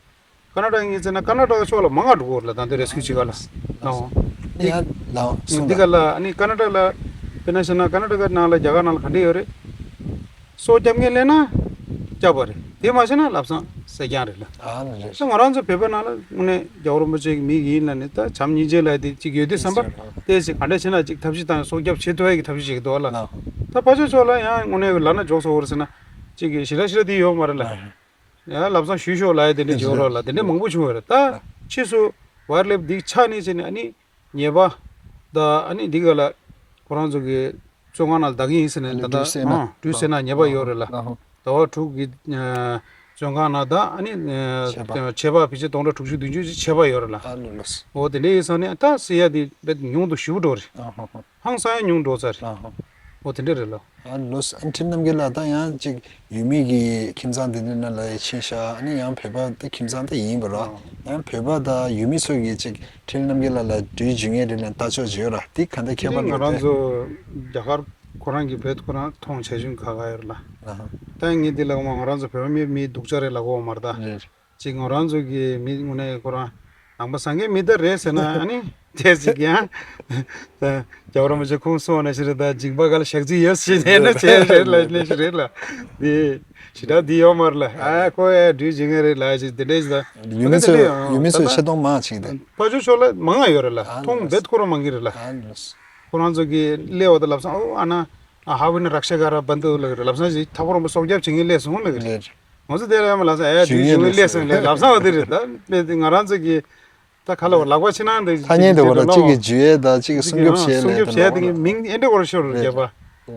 ཀར་ནཱ་ཊ་ཀ་ཡིན་ཟེར་ན་ཀར་ནཱ་ཊ་ཀ་ཕྱོགས་ལ་མང་ང་འགྲོ་གི་རེད་ལ། ད་འདི་རེ་སྐུལ་བྱེད་ག་ལ། ཨོ། ཡ་ལགས་སོ། འདི་ག་ལ་ཨ་ནི་ཀར་ནཱ་ཊ་ཀ་ལ་དཔེར་ན་བཤད་ན་ཀར་ནཱ་ཊ་ཀ་ནང་ལ་རྒྱ་གར་ནང་ལ་ག་འདྲ་ཡོད་རེད། སྲོག་སྐྱོབ་མཁན་སླེབས་ན་སྐྱོབ་པ་རེད། དེ་མ་བྱས་ན་ལབ་སང་བསད་རྐྱང་རེད་ལ། ཨ་ནི་རེད། ད་ང་རང་ཚོ་བོད་པའི་ནང་ལ་དངོས་གནས་རྒྱལ་བ་རིན་པོ་ཆེ་གི་མི་ཡིན་ལ་ནི་ད་བྱམས་སྙིང་རྗེ་ལབ་དེ་གཅིག་ཡོད་དུས་བསམ་པ། དེ་ཞིག་ག་འདྲ་བྱས་ན་གཅིག་ཐབས་ཤེས་བཏང་ནས་སྲོག་སྐྱོབ་བྱེད་ཐུབ་ཡ་གི་ཐབས་ཤེས་བྱེད་ཀྱི་འདུག་ལ། ད་ཕར་ཕྱོགས་ཕྱོགས་ལ་ཡང་དངོས་གནས་ལབ་ན་འཇོག་ས་འོར་ཟེར་ན་གཅིག་གི་ཞི་ལ་ཞི་ལ་དེ་ཡོད་མ་རེད་ལ། ཡང་ལབ་སང་ཞུས་ཤོག་ལབ་ཡ་དེ་འདྲ་བྱེད་རོགས་ལ། དེ་འདྲ་མང་པོ་བྱུང་བ་རེད། ད་ཕྱིས་སུ་ཝར་ལེབ་འདི་ཆགས་ནས་བྱས་ནས་ཨ་ནི་ཉེས་པ་ད་ཨ་ནི་འདི་ག་ལ་ཁོ་རང་ཚོ་གི་བཙོན་ཁང་ནང་ལ་བདག་གི་ཡིན་ཟེར་ནས། ཨ་ནི་ད་ལྟ་འགྲུལ་བསད་ན་ཨ་འགྲུལ་བསད་ན་ཉེས་པ་ཡོད་རེད་ལ། ཨ་ཧོ། ཟླ་བ་དྲུག་གི་ཨ་བཙོན་ཁང་ནང་ད་ཨ་ནི་ཨ་ཆད་པ། ཆད་པ་ཕལ་ཆེར་སྟོང་ཕྲག་དྲུག་ཅུ་བདུན་ཅུ་ཅིག་ཆད་པ་ཡོད་རེད་ལ། ཨ་ལོ་ལོ། འོ་དེ་འདྲ་ཡིན་ཙང་ནི་ད་བསད་ཡ་དེ་དཔེ་ཉུང་དུ་ཞེ་པོ་འགྲོ་རེད། ཨ་ཧོ་ཧོ། ཧང་སང་ཡ་ཉུང་འགྲོ་ཚར་རེད། ཨ་ཧོ། ཨོ་དེ་འདྲ་རེད་ལ། ཨ་ལོས། ཨ་ཁྲིལ་རྣམ་རྒྱལ་ལགས། ད་ཡང་ཅིག་ཡུལ་མི་གི་ཁྱིམ་ཚང་དེ་འདྲ་ནང་ལ་ཕྱིན་ཤག་ཨ་ནི་ཡང་བོད་པ་དེ་ཁྱིམ་ཚང་དེ་ཡིན་པ་རོ། ཨ་ཡང་བོད་པ་དང་ཡུལ་མི་ཚོ་གིས་ཅིག་ཁྲིལ་རྣམ་རྒྱལ་ལགས་ལ་འགྲུལ་བྱེད་མཁན་རེད་ལབ་ལྟ་ཕྱོགས་ཅིག་ཡོད་ར། དེ་ག་འདྲ་ཁྱད་པར་འདུག་དེ་ང་རང་ཚོ་རྒྱ་གར་ཁོ་རང་གི་བོད་ཁོ་རང་མཐོང་བྱས་ཤིང་ཁ་ཁ་ཡོད་ལ། ཨ་ད་ངས་འདི་ལ་ང་རང་ཚོ་བོད་མི་མི་སྡུག་ཅག་རེད་ལབ་ཀྱི་ཡོད་མ་རེད་ད། རེད། ཅིག་ང་རང་ཚོ་གི་མི་དངོས་གནས་ཁོ་རང་ནང་པ་སངས་རྒྱས་མི་ད་རེད་ཟེར་ན་ཨ་ནི་དེ་ཅིག་ཡང་ད་རྒྱལ་བ་རིན་པོ་ཆེ་ཁོང་གསུངས་པ་ནང་བཞིན་རེད། ད་འཇིགས་པ་སྒང་ལ་ཞག་གཅིག་ཡོད་ཟེར་ནས་ན་བྱས་རེད་ལ་ནས་ཞིག་རེད་ལ། དེ་ཞེ་དྲག་འདི་ཡོད་མ་རེད་ལ། ཨ་ཁོ་ཨེ་འགྲུལ་བྱེད་མཁན་རེད་ལ་ཅིག་དེ་འདྲས་ཞིག་ད་ཡུལ་མི་ད་ཚོས་དེ་ཡང་ཡུལ་མི་ད་ཚོས་ད་ཆེ་མཐོང་མང་ཅིག་དང་། ཕར་ཕྱོགས་ཕྱོགས་ལ་མང་ང་ཡོད་རེད་ལ། ཨ་མཐོང་ལགས། བེད་ཁོ་རང་མང་གི་རེད་ལ། ཨ་ལགས། ཁོ་རང་ཚོ་གི་སླེབས་པ་ད་ལབ་སོང་། ཨོ་ཨ་ན་ཨ་ཧ་བི་ན་རཀ་ཤ་ག་ར་བན་དུ་ལ་རེད་ལབ་སོང་ཞིག་ཐག་པ་རིང་པོ་སྲོག་སྐྱབས་བྱེད་མཁན་སླེབས་སོང་ལ་རེད། རེད། ང་ཚོ་དེ་ལ་ཡང་མ་ལབ་སོང་། ཨེ་ཞུ་འགྲུལ་ཡས་བྱུང་ལས་ལས་སོང་ལས་ལབ་སོང་བ་དེ་རེད། ད་དཔེ་དེ་ང་རང་ཚོ་གི་ད་ག་ལ་བ་ལག་པ་ཕྱི་ནང་དེ་ཐ་སྙད་དེ་བ་ལ་གཅིག་གི་འཇུ་ཡས་དང་གཅིག་གི་སྲུང་སྐྱོབ་བྱེད་ལས་དེ་ལ་བ་ལ། སྲུང་སྐྱོབ་བྱེད་དེ་གི་མིང་ཨེ་འདྲ་བ་ཤོར་རེད་རྒྱབ་པ།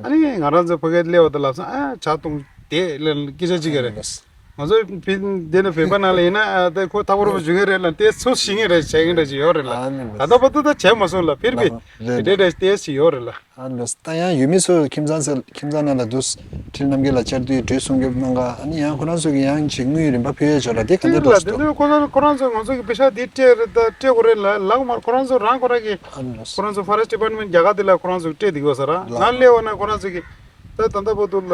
ཨ་ནི་ང་རང་ཚོ་ཕ་གིར་སླེབས་པ་དང་ལབ་སོང་ཨ་ཇ་འཐུང་དེ་ལ་སྐད་ཆ་གཅིག་གི་རེད། ང་ཚོ་དེ་ནས་བོད་པ་ནང་ལ་ཡིན་ན་ཨ་ད་ཁོ་ཐག་པ་རིང་པོ་འཇུ་མཁན་རེད་ལ་དེ་ཚོ་ཤེས་མཁན་རེད་བྱེད་མཁན་རེད་ཅིག་ཡོད་རེད་ལ། ད་ལྟ་བར་དུ་ད་བྱས་མ་སོང་ལ་ཕིར་བི་དེ་འདྲ་དེ་ཅིག་ཡོད་རེད་ལ། ཨ་ལོས། ད་ཡང་ཡུལ་མི་ཚོ་ཁྱིམ་ཚང་ཚོ་ཁྱིམ་ཚང་ནང་ལ་འདུག་ཁྲིལ་རྣམ་རྒྱལ་ལགས་བཅར་དུས་འགྲུལ་སྲུང་སྐྱོབ་གནང་ག་ཨ་ནི་ཡང་ཁོ་རང་ཚོ་གི་ཡང་ཅིག་དངུལ་རིན་པ་ཕུལ་ཡས་ཅིག་ཡོད་ར། དེ་ག་འདྲ་འགྲོ་ལ་དེ་འདྲ་ཁོ་རང་ཁོ་རང་ཚོ་ང་ཚོ་གི་པེ་ཤ་དེ་སྤྲད་རེད་ད་སྤྲད་དགོས་རེད་ལ་ལག་མ་ཁོ་རང་ཚོ་རང་ཁོ་རང་གི་ཨ་ལོས། ཁོ་རང་ཚོ་ཕོ་རེ་སི་ཊི་ཌི་པཱར་ཊི་མེན་ཊི་རྒྱ་གར་དེ་ལ་ཁོ་རང་ཚོ་སྤྲད་དེ་དགོས་ས་ར་ལགས། ང་སླེབས་པ་ན་ཁོ་རང་ཚོ་གི་ད་ད་ལྟ་བར་དུ་ལ་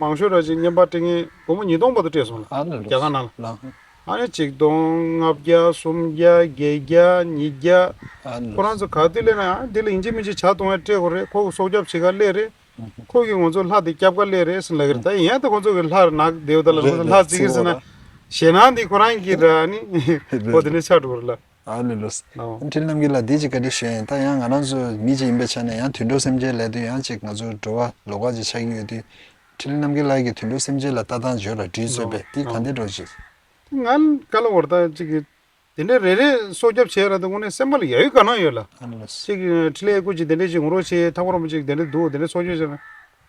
མང་ཤོས་ར་ཅིག་བརྙན་པར་སྤྲད་མཁན་སྒོར་མོ་ཉིས་སྟོང་བར་དུ་སྤྲད་སོང་ལ་ཨ་ལོས། རྒྱ་གར་ནང་ལ། ལགས། ཨ་ནི་ཆིག་སྟོང་ལྔ་བརྒྱ་སུམ་བརྒྱ་བརྒྱད་བརྒྱ་ཉིས་བརྒྱ། ཨ་ནི་ཁོ་རང་ཚོ་ག་དུས་སླེབས་ན་ཨ་འདི་ལ་ཡིན་གཅིག་མིན་གཅིག་ཇ་འཐུང་བའི་སྤྲད་དགོས་རེད། ཁོ་གི་སྲོག་སྐྱབས་བྱེད་ག་སླེབས་རེད། ཁོ་གིས་ང་ཚོ་ལྷ་དེ་སྐྱབས་ག་སླེབས་རེད་ཟེར་ལབ་ཀྱི་རེད། ད་ཡིན་ཡང་ད་ཁོ་ཚོ་གི་ལྷ་ནག་བསྡད་ཡོད་ད་ལ་ཁོ་ཚོ་ལྷ་རྩི་གི་རེད་ཟེར་ན་ཞེད་སྣང་འདི་ཁོ་རང་གི་ར་ཨ་ནི་ཁོ་དེ་འདྲ་ཆགས་འགྲོ་གི་རེད་ལ། ཨ་ནི་ལོས། ཨོ། ཁྲིལ་རྣམ་རྒྱལ་ལགས་འདི་ཅིག་བཀའ་འདྲི་ཞུ་ཡ་ཡིན། ད་ཡང་ང་རང་ཚོ་མི་ཅིག་ཡིན་པའི་ཆ་ནས་ཡང་དུད་འགྲོ་སེམས་ཅན་ལབ་དུས་ཡང་ཅིག་ང་ཚོ་འགྲོ་བ་ལོགས་ཀ་ཅིག་ཆགས་ཀྱི་ཡོད་དུས། ཁྲིལ་རྣམ་རྒྱལ་ལགས་ཀྱིས་དུད་འགྲོ་སེམས་ཅན་ལ་ལྟ་སྟངས་བརྗོད་ར་འགྲུལ་རྩོད་པས་འདི་ག་འདྲ་འགྲོ་ཅིག་ང་ག་ལ་བར་ད་ཅིག་གི་དེ་འདྲའི་རེ་རེ་སྲོག་སྐྱབས་བྱས་ར་དེ་དངོས་གནས་སེམས་པ་ལ་ཡ་ཡུལ་དགའ་སྣང་ཡོད་ལ། ཨ་ལོས། ཅིག་གི་ཁྲིལ་ལས་སྐུ་ཅིག་དེ་འདྲས་ཅིག་ངོ་རོགས་བྱས་ཐག་པ་རིང་པོ་ཅིག་དེ་འདྲས་འདུག་དེ་འདྲས་སྲོག་སྐྱབས་བྱས་ན་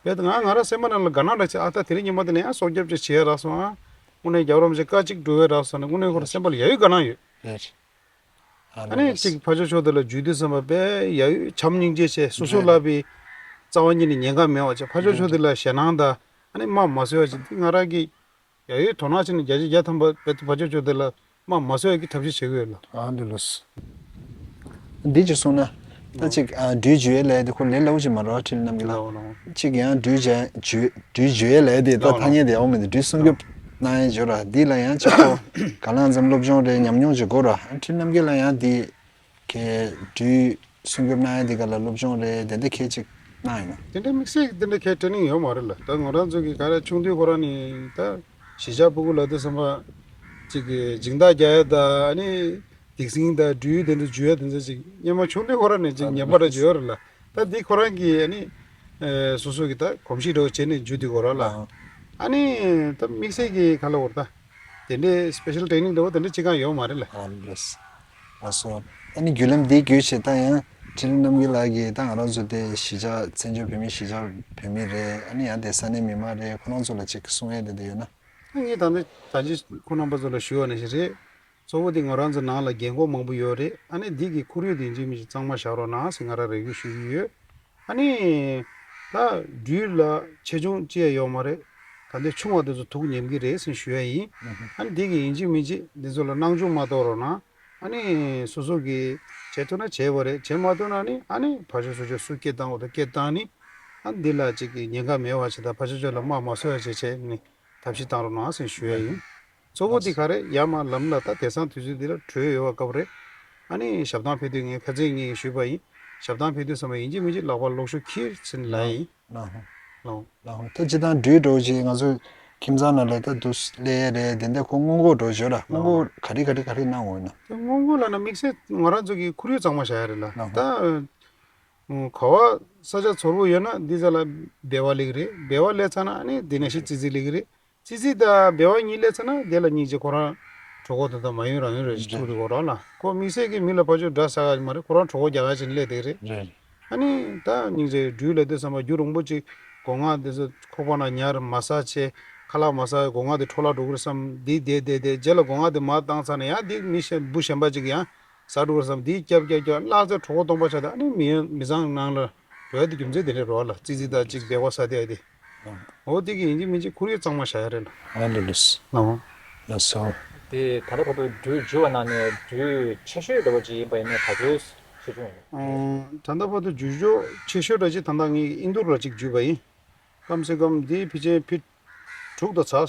ཡ་ད་ང་ང་རང་སེམས་པ་ནང་ལ་དགའ་སྣང་ར་བྱས་ཨ་ད་དེ་རིང་ཉིན་མ་དེ་ནས་ཡང་སྲོག་སྐྱབས་ཅིག་བྱས་རག་སོང་ཨ། དངོས་གནས་རྒྱལ་བ་རིན་པོ་ཆེ་བཀའ་གཅིག་སྒྲུབ་པའི་རག་སོང་ན་དངོས་གནས་ཁོ་རང་སེམས་པ་ལ་ཡ་ཡུལ་དགའ་སྣང་ཡོད། རེད། ཨ་ནི་ཨ་ནི་ཅིག་ཕར་ཕྱོགས་ཕྱོགས་དེ་ལ་འཇུས་དུས་ཙམ་པ་དཔེ་ཡ་ཡུལ་བྱམས་སྙིང་རྗེ་བྱས་སོ་སོ་ལ་བའི་རྩ་བ་ཉིད་ནས་ཉེན་ཁ་མེད་པ་བྱས་ཕར་ཕྱོགས་ཕྱོགས་དེ་ལ་ཞེད་སྣང་དང་ཨ་ནི་དམའ་མ་བཟོས་པ་བྱས་འདི་ང་རང་གི་ཡ་ཡུལ་དོ་སྣང་བྱས་ནས་བརྒྱ་ཆ་བརྒྱ་ཐམ་པ་དཔེ་ཕར་ཕྱོགས་ཕྱོགས་དེ་ལ་དམའ་མ་བཟོས་ཡ་གི་ཐབས་ཤེས་བྱེད་ཀྱི་ཡོད་ལ། ཨ་འདི་ལོས། འདི་ཅིག་གསུངས་ན། ད་ཅིག་ཨ་འགྲུལ་བྱེད་ལས་དེ་ཁོ་ལས་སླ་པོ་ཅིག་མ་རེད་བ་ཁྲིལ་རྣམ་རྒྱལ་ལགས། ལའོ་ལའོ། ཅིག་ཡང་འགྲུལ་བྱེད་འགྲུལ་འགྲུལ་བྱེད་ལས་དེ་ད་ལའོ་ཐ་སྙད་དེ་ཡག་པོ་མི་འདུག་འགྲུལ་སྲུང་སྐྱོབ་གནང་ཡས་བྱོས་ར་འདི་ལ་ཡང་ཅིག་ཁོ་ག་ལ་འཛམ་སློབ་སྦྱོང་རེད་ཉམས་མྱོང་ཅིག་དགོས་ར་ཁྲིལ་རྣམ་རྒྱལ་ལགས་ཡང་འདི་གའི་འགྲུལ་སྲུང་སྐྱོབ་གནང་ཡས་འདི་ག་ལ་སློབ་སྦྱོང་རེད་དེ་འདྲ་གལ་ཅིག་གནང་ཡོད་ན། དེ་འདྲ་དམིགས་བསལ་གྱི་དེ་འདྲ་གའི་ཊེ་ནིང་ཡོད་མ་རེད་ལ་ད་ང་རང་ཚོ་གི་ག་རེ་ཆུང་དུས་ཁོ་རང་ནས་ད་གཞིས་ཆགས་སྤུ་གུ་ལ་དེ་བསམ་པ་ཅིག་གི་སྦྱིན་བདག་རྒྱག་ཡས་ད་ཨ་ནི། སྡིག་སྲིན་དང་སྦྲུལ་དེ་ཚོ་འཇུ་ཡ་དེ་ཚོ་ཅིག་སྙན་མ་ཆུང་དུས་ཁོ་རང་ནས་ཅིག་ཉན་པ་ར་འཇུ་ཡ་རེད་ལ། ད་འདི་ཁོ་རང་གི་ཨ་ནི་ཨེ་སོ་སོ་གི་ད་གོམས་གཤིས་འདྲ་བོ་བྱས་ནས་འཇུ་དུས་ཁོ་རང་ལ། ཨ་ནི་ད་དམིགས་བསལ་གྱི་ག་ལ་བོར་ད་དེ་འདྲའི་སི་པེ་ཤལ་ཊེ་ནིང་འདྲ་བོ་དེ་འདྲ་ཅིག་གང་ཡོད་མ་རེད་ལ། ཨ་ལེས། ཨ་སོ། ཨ་ནི་བརྒྱུད་ལམ་འདི་བརྒྱུད་བྱས་ད་ཡང་ཁྲིལ་རྣམ་རྒྱལ་ལགས་ཀྱིས་ད་ང་རང་ཚོ་དེ་གཞིས་ཆགས་བཙན་བྱོལ་བོད་མི་གཞིས་ཆགས་བོད་མི་རེད་ཨ་ནི་ཡང་དེ་ས་གནས་མི་མང་རེད་ཁོ་རང་ཚོ་ལ་ཅིག་གསུང་ཡ་དེ་འདྲ་ཡོད་ན། ངས་ད་ལྟ་ད་ཅི་ཁོང་རྣམ་པ་ཚོ་ལ་ཞུ་བ་ནང་བཞིན་རེད། གཙོ་བོ་དེ་ང་རང་ཚོ་ནང་ལ་རྒན་འཁོགས་མང་པོ་ཡོད་རེད། ཨ་ནི་འདི་གི་ཁོར་ཡུག་དེ་ཡིན་གཅིག་མིན་གཅིག་གཙང་མ་བཞག་རོགས་གནང་ཟེར་ང་རང་རེ་སྐུལ་ཞུ་གི་ཡོད། ཨ་ནི་ད་སྦྲུལ་ལ་ཆེ་ཆུང་ཅི་ཡང་ཡོད་མ་རེད། ད་ལྟའི་ཆུང་བ་དེ་ཚོ་དུག་ཉེམ་གི་རེད་ཟེར་ཞུ་ཡ་ཡིན། ཨ་ནི་འདི་གི་ཡིན་གཅིག་མིན་གཅིག་འདི་ཚོ་ལ་སྣང་ཆུང་མ་གཏོང་རོགས་གནང་། ཨ་ནི་སོ་སོ་གི་བྱེད་ཐུབ་ན་བྱེད་པ་རེད། བྱེད་མ་ཐུབ་ན་ནི་ཨ་ནི་ཕར་ཕྱོགས་ཚུར་ཕྱོགས་སུ་སྐད་བཏང་བ་དང་སྐད་བཏང་ནི་ཨ་ནི་འདི་ལ་ཅིག་གི་ཉེན་ཁ་མེད་པ་བྱེད་དང་ཕར་ཕྱོགས་ཕྱོགས་ལ་དམག་མ་བཟོ་ཡ་བྱེད་བྱེད་ནི། ཐབས་ཤེས་བཏང་རོགས་གནང་ཟེར་ཞུ་ཡ་ཡིན། གཙོ་བོ་དེ་ག་རེ་ཡར་མར་ལམ་ལ་ད་དེང་སང་དུས་ཚོད་འདི་ལ་བགྲོད་ཡོད་པ་སྐབས་རེད། ཨ་ནི་ཞབས་བཏང་ཕེབས་དུས་ངས་ཁ་རྩང་ངས་ཞུས་པ་ཡིན། ཞབས་བཏང་ཕེབས་དུས་ཙམ་པ་ཡིན་གཅིག་མིན་གཅིག་ལག་པ་གློག་ཤུགས་འཁྱེར་ཟེར་ནས་ལབ་ཡ་ཡིན། ལགས་ཧོ། ལགས་ཧོ། ད་སྤྱིར་བཏང་འགྲུལ་འགྲོ་བྱེད་ང་ཚོ་ཁྱིམ་ཚང་ནང་ལ་ད་འདུག་སླེབས་ཡས་རེད་དེ་འདྲ་ཁོ་སྔོན་འགོག་འགྲོ་བྱེད་ར་སྔོན་འགོག་ག་རེ་ག་རེ་ག་རེ་གནང་དགོས་ཡིན་ན། ད་སྔོན་འགོག་ལབ་ན་དམིགས་བསལ་ང་རང་ཚོ་གི་ཁོར་ཡུག་གཙང་མ་བཞག་ཡ་རེད་ལ། ལགས་ཧོ། ད་ག་བ་ས་ཆ་ཚོར་བོ་ཡོད་ན་འདི་ཚ་ལ་སྦལ་པ་སླེབས་ཀྱི་རེད། སྦལ་པ་སླེབས་ཚར་ན་ཨ་ནི་འདི་ནང་བཞིན་ཙི་ཙི་སླེབས་ཀྱི་རེད། ཙི་ཙི་དང་སྦལ་པ་གཉིས་སླེབས་ཚར་ན་དེ་ལ་སྙིང་རྗེ་ཁོ་རང་གྲོད་ཁོག་དེ་དང་མ་ཡོང་རང་ཡོང་རེ་ཞིག་ཐུག་རེད་གོ་རང་ལ་ཁོ་དམིགས་བསལ་གྱི་མི་ལ་ཕར་ཕྱོགས་དགྲ་ཟ་ག་མ་རེད། ཁོ་རང་གྲོད་ཁོག་རྒྱག་ག་ཅིག་སླེབས་བསྡད་རེད། རེད། ཨ་ནི་ད་སྙིང་རྗེ་སྦྲུལ་ལ་དེ་བསམ་པ་རྒྱུན་རིང་པོ་ཅིག་སྒོ་ང་དེ་ཚོ་ཁོག་པ་ན་ཉར་མ་ཟ་བྱས་ཁ་ལག་མ་ཟ་སྒོ་ང་དེ་འཕྲོ་བརླག་འགྲོ་གི་རེད་བསམ་འདི་བསྡད་བསྡད་བསྡད་རྗེས་ལ་སྒོ་ང་དེ་མར་བཏང་ཚར་ན་ཡང་འདི་མི་གཞན་བུ་གཞན་པ་ཅིག་ཡང་ཟ་འགྲོ་གི་རེད་བསམ་འདི་སྐྱབས་སྐྱབས་སྐྱབས་བརླག་ཚེ་གྲོད་ཁོག་སྟོང་པ་ཆགས་ད་ཨ་ནི་མི་མི་ཚང་ནང་ལ་ བོད་དེ་རྒྱུ་མཚན་དེ་རེད་རོགས་ལ་ཙི་ཙི་དང་གཅིག་སྦལ་པ་ས་དེ་ཨ་དེ། འོ་དེ་གི་ཡིན་གཅིག་མིན་གཅིག་ཁོར་ཡུག་གཙང་མ་བཞག་ཡ་རེད་ལ། ཨ་ལེ་ལེ། ལ་འོ། ལ་སོ། དེ་ད་ལྟ་བར་དུ་འབྲུ་བཞུ་བ་ནང་ནས་འབྲུ་ཆེ་ཤོས་འདྲ་བོ་ཅིག་ཡིན་པ་ཡིན་ན་ག་ཚོད་ཆེ་ཆུང་ཡིན། ད་ལྟ་བར་དུ་འབྲུ་བཞུ་ཆེ་ཤོས་འདྲ་ཅིག་ད་ལྟ་ངས་ཨིན་དུར་ལ་ཅིག་འབྲུ་བ་ཡིན། ཀམ་སེ་ཀམ་དེ་ཕལ་ཆེར་ཕི་དྲུག་དང་ཚ།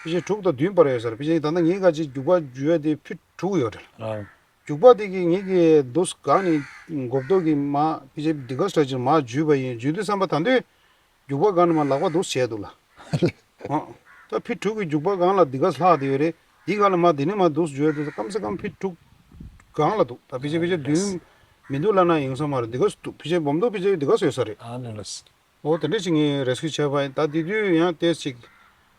ཕལ་ཆེར་དྲུག་དང་བདུན་བར་ཡོད་ས་རེད། ཕལ་ཆེར་ད་ལྟ་ངས་ག་ཅིག་རྒྱུག་པ་འབྲུ་བ་དེ་ཕི་དྲུག་ཡོད་རེད། རྒྱུག་པ་དེ་གི་ངེད་ཀྱི་འདུག་གང་ནས་མགོ་ཐོག་གི་མ་ཕལ་ཆེར་འདི་ག་ས་ཅིག་མ་འཇུས་པ་ཡིན། འཇུས་དུས་བསམ་པ་ད་འདོད་རྒྱུག་པ་སྒང་ནས་མ་ལག་པ་འདུག་བྱས་འདུག་ལ། ཨོ། ད་ཕི་དྲུག་གི་རྒྱུག་པ་སྒང་ལ་འདི་ག་ལྷག་དེ་ཡོད་རེད། འདི་ག་ལ་མ་དེ་ནས་མ་འདུག་འཇུས་འདུག་ཀམ་སེ་ཀམ་ཕི་དྲུག་སྒང་ལ་འདུག་ད་ཕལ་ཆེར་ཕལ་ཆེར་བདུན་མི་འདུག་ལབ་ན་ཡོང་ས་མ་རེད། འདི་ག་ས་འདུག་ཕལ་ཆེར་སྦོམ་འདུག་ཕལ་ཆེར་འདི་ག་ས་ཡོད་ས་རེད། ཨ་ནི་ལ། འོ་དེ་འདྲ་ཞིག་ངས་རེ་སྐུལ་བྱས་པ་ཡིན། ད་དེ་དུས་ཡང་ཏོག་ཙམ་ཅིག་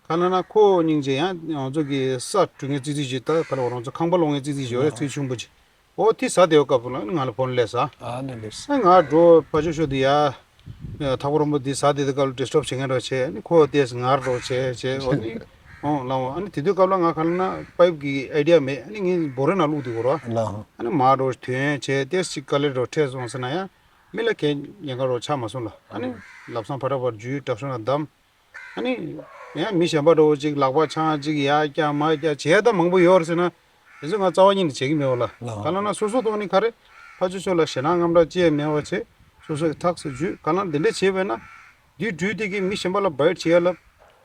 ག་ལབ་ན་ཁོ་སྙིང་རྗེ་ཡང་ང་ཚོ་གི་ས་འདྲུ་མཁན་ཙི་ཙི་ཅིག་ད་ག་ལ་བ་རང་ཚོ་ཁང་པ་སློང་མཁན་ཙི་ཙི་ཅིག་ཡོད་རེད། ཙི་ཆུང་པོ་ཅིག་འོ་དེ་ཟ་བདེ་བ་སྐབས་ལ་ང་ལ་ཕོན་སླེབས་ས། ཨ་ནི་ལེས། ཨ་ང་འགྲོ་ཕ་ཆོས་ཤོ་དེ་ཡ་ཐག་པ་རོང་པོ་དེ་ཟ་བདེ་དེ་སྐབས་ལ་ཌི་སི་ཊབ་བྱེད་མཁན་འདྲ་བྱས། ཨ་ནི་ཁོ་དེས་ང་འགྲོ་བྱས་བྱས་འོ་ནི་འོང་ལ་འོང་། ཨ་ནི་དེ་དུས་སྐབས་ལ་ང་ག་ལབ་ན་པའིབ་གི་ཨའི་ཌི་ཡ་མེད། ཨ་ནི་ངས་འབོ་རོ་ནང་བླུགས་དེ་གོ་ར། ལ་ཧོ། ཨ་ནི་མ་འགྲོ་དོན་བྱས་ཏོག་ཙམ་དཀའ་ལས་འགྲོ་འཕྲད་སོང་ཟེར་ན་ཡང་། མི་ལ་གས་ཉེན་ཁ་རོགས་ཆགས་མ་སོང་ལ། ཨ་ནི་ལབ་སང་ཕ་ཏྲ་བར་རྒྱུའི་དྲག་ཤོས་ན་བདམས། ཨ་ནི་ཡང་མི་གཞན་པ་འདྲ་བོ་ཅིག་ལག་པ་འཆང་ཅིག་ཡ་རྒྱ་མ་རྒྱ་བྱས་ད་མང་པོ་ཡོད་རེད་ཟེར་ན། དེ་ཚོ་ང་རྩ་བ་ཉིད་ནས་བྱེད་ཀྱི་མེད་བ་ལ། ལགས། ག་ལ་ན་སོ་སོ་ཐོག་ནས་ག་རེ་ཕ་ཆོས་ཤོ་ལ་ཞེད་སྣང་དངངས་སྐྲག་ཅི་ཡང་མེད་བ་བྱས། སོ་སོ་ཡི་ཐག་སུ་འཇུས་ག་ལ་ན་དེ་འདྲས་བྱས་པས་ན། དེའི་འབྲུ་དེ་གིས་མི་གཞན་པ་ལ་བའི་ཊི་བྱེད་ཡ་ལ་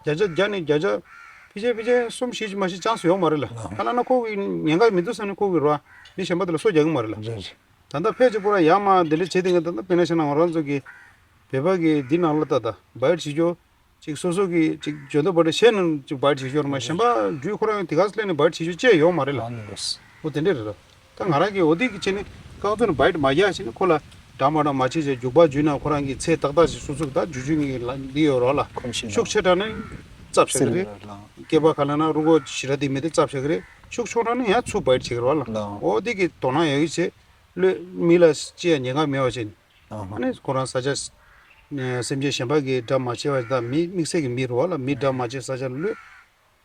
བརྒྱ་ཆ་བརྒྱ་ནས་བརྒྱ་ཆ་ཕལ་ཆེར་ཕལ་ཆེར་གསུམ་བཞི་ཅིག་མ་ཞིག་ཆང་སུ་ཡོང་མ་རེད་ལ། ལགས། ག་ལ་ན་ཁོ་གི་ཉེན་ཁ་མི་འདུག་བསམ་ནས་ཁོ་གི་རོ་མི་གཞན་པ་དེ་ལ་སོ་རྒྱག་གི་མ་རེད་ལ། རེད་རེད། ད་ལྟ་ཕལ་ཆེར་པོ་ར་ཡར་མར་འདི་འདྲ་བྱེད་དེ་ངས་ད་ལྟ་དཔེར་ན་བྱས་ན་ང་རང་ཚོ་གི་བོད་པ་གི་འདི་ནང་ལ་ད་ལྟ་བའི་ཊི་བྱེད་རྒྱུ་ཅིག་སོ་སོ་གི་ཅིག་ཇོ་ཏོ་བ་ཊི་བྱས་ནས་ཅིག་བའི་ཊི་བྱེད་རྒྱུ་རེད་མ། གཞན་པ་འབྲུ་ཁོ་རང་དེ་ག་སླེབས་ནས་བའི་ཊི་བྱེད་རྒྱུ་ཅི་ཡང་ཡོད་མ་རེད་ལ། ཨ་ནི་ལགས། འོ་དེ་འདྲ་རེད་ལ། ད་ང་རང་གིས་འོ་དེ་གི་བྱས་ནས་རྐང་བཙུགས་ནས་བའི་ཊི་མ་རྒྱག་བྱས་ནས་ཁོ་ལ་འདྲ་མ་འདྲ་མ་བྱས་བྱས་རྒྱུག་པ་འཇུས་ན་ཁོ་རང་གི་ཚད་ཏག་ཏག་ཅིག་སོ་སོ་གི་ད་འཇུ་འཇུ་ངེས་ལ་འདི་ཡོད་རོགས་ལ། ཁོམ་ཞིག་ལ་ཤུགས་ཆེ་དྲགས་ན་རྩབ་བྱ་གི་རེད། སྐེད་པ་ག་ལ་ན་རུ་མགོ་ཞེ་དྲག་དེ་མེད་དེ་རྩབ་བྱ་གི་རེད། ཤུགས་ཆུང་དྲགས་ན་ཡང་ཚུར་བའི་ཊི་བྱེད་ཀྱི་རེད་བ་ལ། ལགས། འོ་དེ་གི་དོ་སྣང་ཡོད་ཀྱི་བྱས། བློས་མི་ལ་ཅི་ཡང་ཉེན་ཁ་མེད་པ་བྱས། ཨ་ནི་ཁོ་རང་ས་ཆ་སེམས་ཅན་གཞན་པ་གི་དགྲ་མ་བྱས་པ་དང་མི་དམིགས་བསལ་གྱི་མི་རུ་བ་ལ་མི་དགྲ་མ་བྱས་ས་ཆ་ལ་བློས།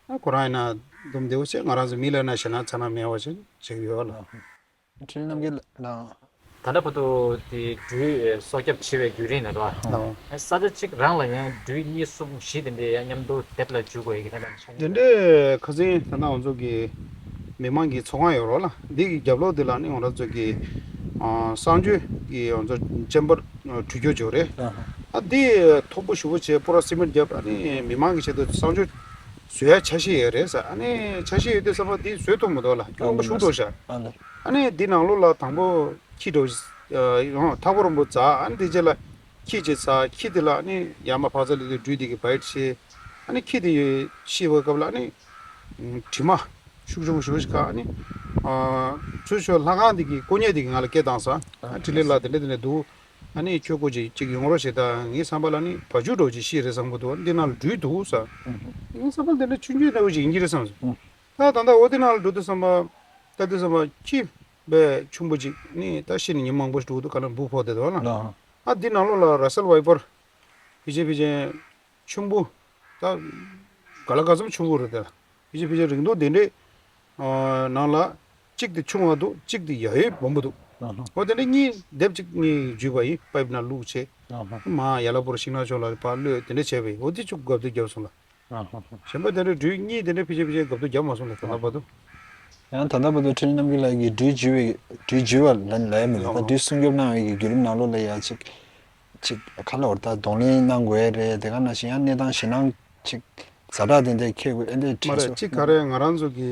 ཨ་ཁོ་རང་ཡིན་ན་འདུམ་བདེ་བོ་བྱས། ང་རང་ཚོ་མི་ལ་ན་ཞེ་ན་ཚ་ན་མེད་པ་བྱས་བྱེད་ཀྱི་ཡོད་བ་ལ། འཕྲིན་རྣམ་རྒྱལ་ལགས། ད་ལྟ་བར་དུ་དེ་འབྲུའི་སྲོག་སྐྱོབ་བྱེད་པའི་བརྒྱུད་རིམ་ལ་རོ། ལགས། ས་ཆ་གཅིག་རང་ལ་ཡང་འབྲུ་གཉིས་གསུམ་བཞི་དེ་འདྲའི་ཡང་མཉམ་དུ་སྡེབ་ལ་འཇུག་དགོས་ཡ་གི་ཐད་ལ་ཆ་དེ་འདྲའི་ཁ་སང་ད་ལྟ་ང་ཚོ་གི་མི་མང་གི་ཚོགས་ཁང་ཡོད་རོགས་ལ། འདི་གི་རྒྱབ་ལོགས་འདི་ལ་ནི་ང་རང་ཚོ་གི་ཨ་གསང་སྤྱོད་ཀྱི་ང་ཚོ་ཅེམ་བར་འགྲུལ་སྐྱོད་ཅིག་ཡོད་རེད། ཨ་འདི་མཐོ་པོ་ཞེ་པོ་བྱས་པུ་ར་སི་མེན་ཊི་བརྒྱབ། ཨ་ནི་མི་མང་གི་ཆེད་དུ་གསང་སྤྱོད་བཟོ་ཡ་འཆར་གཞི་ཡོད་རེད་ཟེར། ཨ་ནི་འཆར་གཞི་ཡོད་དུས་ཙམ་པ་འདི་བཟོ་ཐུབ་མི་འདུག་ལ། སྐྱོན་པོ་ཞུགས་འགྲོ་ཤག་ཨ་ནི་འདི་ནང་ལོགས་ལ་དང་པོ་ཁྱི་འགྲོ། ཨ་ཐག་པ་རིང་པོ་འཛེགས། ཨ་ནི་དེ་རྗེས་ལ་ཁྱི་ཅིག་འཛེགས། ཁྱི་དེ་ལ་ཨ་ནི་ཡར་མར་ཕར་ཚུར་སླེབས་དུས་འབྲུ་དེ་གིས་བའི་ཊི་བྱས། ཨ་ནི་ཁྱི་དེ་ཤི་བའི་སྐབས་ལ་ཨ་ནི་དྲི་མ་ཤུགས་ཆེན་པོ་ཞེ་པོ་ཞིག་ཁ། ཨ་ནི་ཨ་ཚུར་ཤོག་ལྷ་ཁང་དེ་གི་དཀོན་གཉེར་དེ་གིས་ང་ལ་སྐད་བཏང་ས། ཨ་འཕྲིན་ལས་ལགས་དེ་འདྲ་དེ་འདྲ་འདུག་ཨ་ནི་ཁྱོད་སྐུ་མཁྱེན་ཅིག་ཡོང་རོགས་བྱེད་དང་། ངའི་བསམ་པ་ལ་ནི་བ་ཕྱུགས་འདྲ་བོ་ཅིག་ཤི་རེད་བསམ་གྱི་འདུག་འདི་ནང་ལ་འབྲུ་འདུག་ཟེར། ངའི་བསམ་པ་ལ་འདི་འདྲ་ཆུང་ཆུང་འདྲ་བོ་ཅིག་ཡིན་གྱི་རེད་བསམ་སོང་། ད་ད་ལྟ་འོ་དེ་ནང་ལ་འགྲོ་དུས་ཙམ་པ། ལྟ་དུས་ཙམ་པ་ཁྱི་དཔེ་ཆུང་པོ་ཅིག་ནི་ད་ཤི་ནས་ཉིན་མང་པོ་ཞིག་འགྲོ་གི་འདུག་ག་ལ་འབུ་ཕོག་བསྡད་འདུག་ལ། ལགས། ཨ་འདི་ནང་ལོགས་ལ་ར་སེལ་ཝའི་པར་ཕལ་ཆེར་ཕལ་ཆེར་ཆུང་པོ། ད་ག་ལ་ག་ཙམ་ཆུང་པོ་རེད་དེ། ཕལ་ཆེར་ཕལ་ཆེར་རིང་ཐུང་དེ་འདྲས་ནང་ལ་གཅིག་དེ་ཆུང་བ་འདུག་གཅིག་དེ་ཡ་ཡོད་སྦོམ་པོ་འདུག་ཨ་ཧ། འོ་དེ་འདྲས་གཉིས་སྡེབ་གཅིག་གཉིས་འཇུས་པ་ཡིན། པའིབ་ནང་བླུགས་བྱས། ཨ་ཧ། མར་ཡར་ལ་པུ་ར་ཤིང་ནགས་ཕྱོགས་ལ་ཕར་གློད། དེ་འདྲས་བྱས་པ་ཡིན། འོ་དེ་ཅུང་དགའ་བསུ་བརྒྱབ་སོང་ལ། ཨ་ཧ་ཧ། གཞན་པ་དེ་འདྲས་འབྲུ་གཉིས་དེ་འདྲས་ཕལ་ཆེར་ཕལ་ཆེར་དགའ་བསུ་བརྒྱབ་མ་སོང་ལ་ད་ལྟ་བར་དུ། ཡང་ད་ལྟ་བར་དུ་འཕྲིན་རྣམ་རྒྱལ་ལགས་ཀྱིས་འབྲུ་འཇུ་བའི་འབྲུ་འཇུ་བ་ལ་ལབ་ཡ་མི་འདུག་ད་འབྲུ་སྲུང་སྐྱོབ་གནང་བའི་གི་བརྒྱུད་རིམ་ནང་ལོགས་ལ་ཡ་ཅིག་ཅིག་ག་ལ་བར་ད་གདོང་ལེན་གནང་དགོས་རེད། དེ་ག་ནང་བཞིན་ཡང་གནས་སྟངས་ཞེད་སྣང་ཅིག་ཛ་དྲག་དེ་འདྲས་འཁྱེར་དགོས་ཨེ་འདྲས་མ་དྲན་རེད། སོང་། ཅིག་ག་རེ་ང་རང་ཚོ་གི་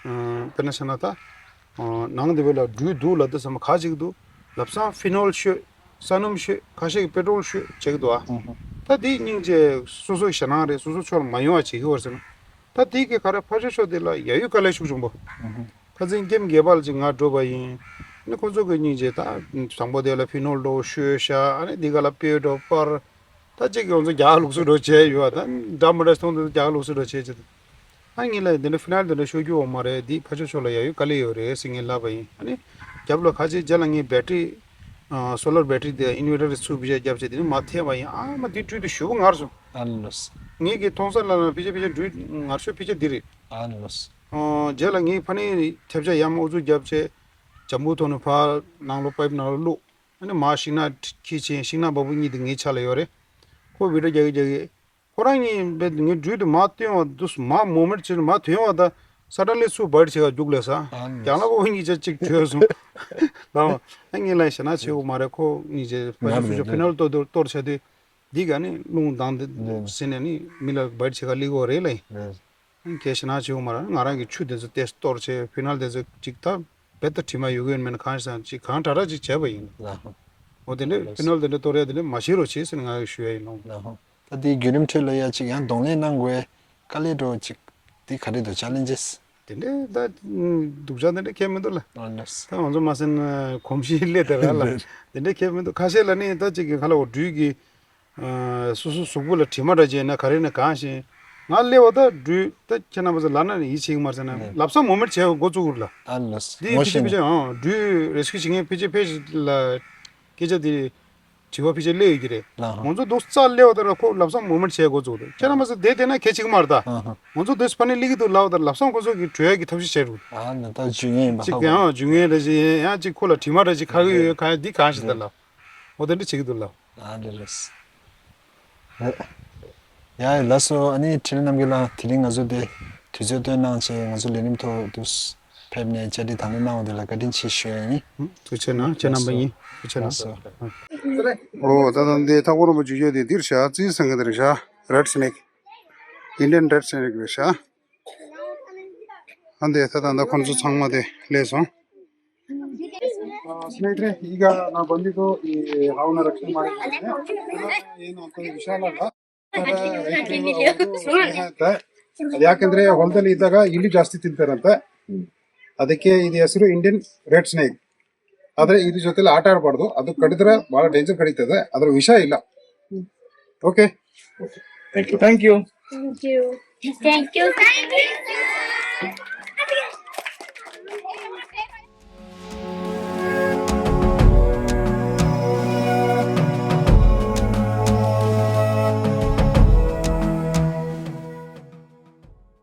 ཨ་དཔེར་ན་བྱས་ན་ད་ཨ་ནང་དེ་བས་ལ་འབྲུ་འདུག་ལབ་དུས་ཙམ་པ་ག་ཅིག་འདུག་ལབ་སང་ཕི་ནོལ་ཤོད། ས་སྣུམ་ཤོད། ཁ་ཤས་ཀྱིས་པེ་ཊོལ་ཤོད་བྱེད་ཀྱི་འདུག་ཨ། ཧུམ་ཧུམ། ད་དེ་སྙིང་རྗེ་སོ་སོའི་ཞེད་སྣང་རེད། སོ་སོའི་ཕྱོགས་ལ་མ་ཡོང་བ་བྱེད་ཀྱི་ཡོད་ཟེར་ན། ད་དེ་གི་ག་རེ་ཕར་ཕྱོགས་ཕྱོགས་དེ་ལ་ཡ་ཡོད་དཀའ་ལས་ཤུགས་ཆེན་པོ། ཧུམ་ཧུམ། ཁ་སང་ཀེམ་བརྒྱད་པ་ལ་ཅིག་ང་འགྲོ་བ་ཡིན། ཨ་ནི་ཁོ་ཚོ་གི་སྙིང་རྗེ་ད་དང་པོ་དེ་ལ་ཕི་ནོལ་འདྲ་བོ་ཤོད་ཤག་ཨ་ནི་འདི་ག་ལ་སྤོས་འདྲ་བོ་སྤར། ད་ཅིག་ང་ཚོ་རྒྱག་ལུགས་སྲོལ་འདྲ་བོ་བྱས་ཡོད་ཨ། ད་འདྲ་མི་འདྲ་མཐོང་དུས་རྒྱག་ལུགས་སྲོལ་འདྲ་བོ་བྱས་བྱས། ཨ་ངེད་ལ་འདི་འདྲ་ཕི་ནལ་འདི་འདྲ་ཤོད་རྒྱུ་ཡོད་མ་རེད། འདི་ཕར་ཕྱོགས་ཕྱོགས་ལ་ཡ་ཡོད་དཀའ་ལས་ཡོད་རེད་ཟེར་ངས་ལབ་པ་ཡིན། ཨ་ནི་རྒྱབ་ལ་ཁ་ཅིག་རྗེས་ལ་ངས་བེ་ཊི་རི་ཨ་སོ་ལར་བེ་ཊི་རི་དེ་ཨིན་ཝེ་ཊར་རེ་ཚུར་བི་ཞག་བརྒྱབ་བྱས་དེ་ནི་མར་ཐེབས་པ་ཡིན། ཨ་མ་དེ་སྤྲུལ་དུས་ཞེ་པོ་ངར་སོང་། ཨ་ལོས། ངེད་ཀྱི་མཐོང་ས་ལ་ལ་ཕལ་ཆེར་ཕལ་ཆེར་སྤྲུལ་ངར་ཤོས་ཕལ་ཆེར་འདི་རེད། ཨ་ལོས། ཨ་རྗེས་ལ་ངས་ཕ་ནི་ཐེབས་ཆག་ཡར་མར་ཨུ་ཚུགས་བརྒྱབ་བྱས་ཇམ་བུ་ཐོག་ནས་ཕར་ནང་ལོགས་པའིབ་ནང་ལོགས་བླུགས། ཨ་ནི་མ་ཤིང་ནག་ཁྱི་ཆེན་ཤིང་ནག་བ་སྤུ་གཉིས་དེ་ངའི་ཆ་ལ་ཡོད་རེད། ཁོ་བི་ཌི་ཡོ་རྒྱག་གི་རྒྱག་གི། ཁོ་རང་གཉིས་བས་ངའི་སྦྲུལ་དེ་མ་བཏོན་བ་དུས་མ་མོ་མེད་ཕྱིར་མ་ཐོན་བ་ད་ས་ཏྲ་ལས་ཚུར་བར་བྱེད་ག་རྒྱུགས་ལས་ས། ཨ་ནི་རྒྱང་ལ་བོ་གཉིས་ཆ་གཅིག་བྲོས་སོང་། ལའོ། ཨ་ངས་ལ་ཞེ་ན་བྱེད་དགོས་མ་རེད། ཁོ་གཉིས་ཆ་ཕ་ཆུ་ཚུར་ཕི་ནལ་གཏོར་གཏོར་བྱ་དུས་འདི་ག་ནི་རླུང་ལྡང་དེ་ཟིན་ནས་ནི་མི་ལ་བར་བྱེད་ག་སླེབས་དགོས་རེད་ལ་ཡིན། ཨ་ངས་ཞེ་ན་བྱེད་དགོས་མ་རེད། ང་རང་གི་ཆུ་དེ་ཚོ་ཏེ་གཏོར་བྱས་ཕི་ནལ་དེ་ཚོ་གཅིག་ད་བེད་ད་དྲི་མ་ཡོད་གི་ཡོད་མེད་ན་གང་ཞིག་ཅིག་གང་དྲག་དྲག་ཅིག་བྱས་པ་ཡིན། འོ་དེ་འདྲ་ཕི་ནལ་དེ་འདྲ་གཏོར་ཡ་དེ་འདྲ་མ་བྱེད་རོགས་བྱེད་ཟེར་ནས་ང་གིས་ཞུ་ཡ་ཡིན་ནོ། ད་དེའི་བརྒྱུད་རིམ་ཁྲོད་ལ་ཡ་ཅིག་ཡང་གདོང་ལེན་གནང་དགོས་དཀའ་ལས་འགྲོ་ཅིག་དེ་ག་རེ་འདུག་ཅ་ལེན་ཇེས། དེ་འདྲ་ད་སྡུག་ཅག་དེ་འདྲ་ཁྱད་མི་འདུག་ལ། ཨ་ལགས། ད་ང་ཚོ་མ་ཟིན་གོམས་གཤིས་སླེབས་དེ་ར་ལ། དེ་འདྲ་ཁྱད་མི་འདུག་ཁ་ཤས་ལ་ནི་ད་ཅིག་གི་ཁ་ལ་འོ་སྦྲུལ་གི་སོ་སོ་གཟུགས་པོ་ལ་དྲི་མ་འདྲ་བྱས་ན་ག་རེ་ན་གང་ཞིག་ང་སླེབས་པ་ད་སྦྲུལ་ད་ཁྱེད་རྣམ་པ་ཚོ་ལབ་ན་ནི་ཡིད་ཆེས་ཀྱི་མ་རེད་ཟེར་ན་ལབ་ས་མོ་མེད་བྱས་འགོ་བཙུགས་ར་ལ། ཨ་ལགས། འདི་ངོ་ཕི་ཅི་ཤེས་ཕི་ཅི་ཨང་སྦྲུལ་རེ་སྐུལ་བྱེད་མཁན་ཕི་ཅི་ཕེ་ཞིག་ལ་སྐད་ཆ་དེ། དྲི་བ་ཕལ་ཆེར་སླེབས་ཡོད་ཀྱི་རེད། ལགས། ང་ཚོ་འདུག་རྩ་སླེབས་པ་ལྟར་ཁོ་ལབ་སང་མོ་མེད་བྱས་འགོ་བཙུགས་འདུག་ཁྱེད་རང་མ་ཟད་དེ་དེ་ན་གལ་ཆེ་གི་མ་རེད་ད། ཨ་ཧ། ང་ཚོ་འདུག་ཕ་ནི་སླེབས་ཀྱི་འདུག་ལབ་པ་ལྟར་ལབ་སང་ཁོ་ཚོ་གི་བྲོས་ཡ་གི་ཐབས་ཤེས་བྱས་འདུག་ཨ་ནི་ད་ཇུས་ངན་ཡིན་པ་ཅིག་ཧ་གོ། ཡང་ཇུས་ངན་རེ་ཞིག་ཡིན་ཡང་ཅིག་ཁོ་ལ་དྲི་མ་རེ་ཞིག་ཁ་གི་ཡོད་ག་ཡ་འདི་གང་ཞིག་ད་ལབ། འོ་དེ་འདྲ་བྱེད་ཀྱི་འདུག་ལབ། ཨ་ལེ་ལེ། རེད། ཡ་ལགས་སོ། ཨ་ནི་འཕྲིན་ལས་རྣམ་རྒྱལ་ལགས་དེ་རིང་ང་ཚོ་དེ་དུས་ཚོད་བཏོན་གནང་བྱས་ང་ཚོ་ལས་རིམ་ཐོག་ཏུ་ཕེབས་ནས་བཅར་འདྲི་དང་ལེན་གནང་བ་དེ་ལ་བཀའ་དྲིན་ཆེ་ཞུ་ཡ་ཡིན། ཐུགས་རྗེ་གནང་། ཁྱེད་རྣམ་པ་གཉིས་ཐུགས་རྗེ་གནང་། ལགས་སོ། ཨོ་ད་ལྟ་འདི་ཐག་པ་རིང་པོ་འཇུ་རྒྱུ་དེ་འདིར་བཞག་རྩིས་ཟིན་གི་འདིར་བཞག Red Snake, Indian Red Snake རེད་བཞག་ཨ་འདི་ད་ལྟ་འདི་ཁོང་ཚོ་ཚང་མ་དེ་སླེབས་སོང་། स्नेहितरे, ಈಗ ನಾವು ಬಂದಿದ್ದು ಈ ಹಾವನ್ನ ರಕ್ಷಣೆ ಮಾಡಿದ್ದೇವೆ. ಏನು ಅಂತ ವಿಶಾಲ ಅಲ್ಲ. ಅದು ಯಾಕೆಂದ್ರೆ ಹೊಲದಲ್ಲಿ ಇದ್ದಾಗ ಇಲಿ ಜಾಸ್ತಿ ತಿಂತಾರಂತೆ. ಅದಕ್ಕೆ ಇದು ಹೆಸರು ಇಂಡಿಯನ್ ರೆಡ್ ಸ್ನೇಕ್. ಆದ್ರೆ ಇದ್ರ ಜೊತೆಲಿ ಆಟ ಆಡಬಾರ್ದು, ಅದು ಕಡಿದ್ರೆ ಬಹಳ ಡೇಂಜರ್ ಕಡಿತದೆ, ಅದ್ರ ವಿಷ ಇಲ್ಲ. Okay, thank you. Thank you. Thank you. Thank you. Thank you.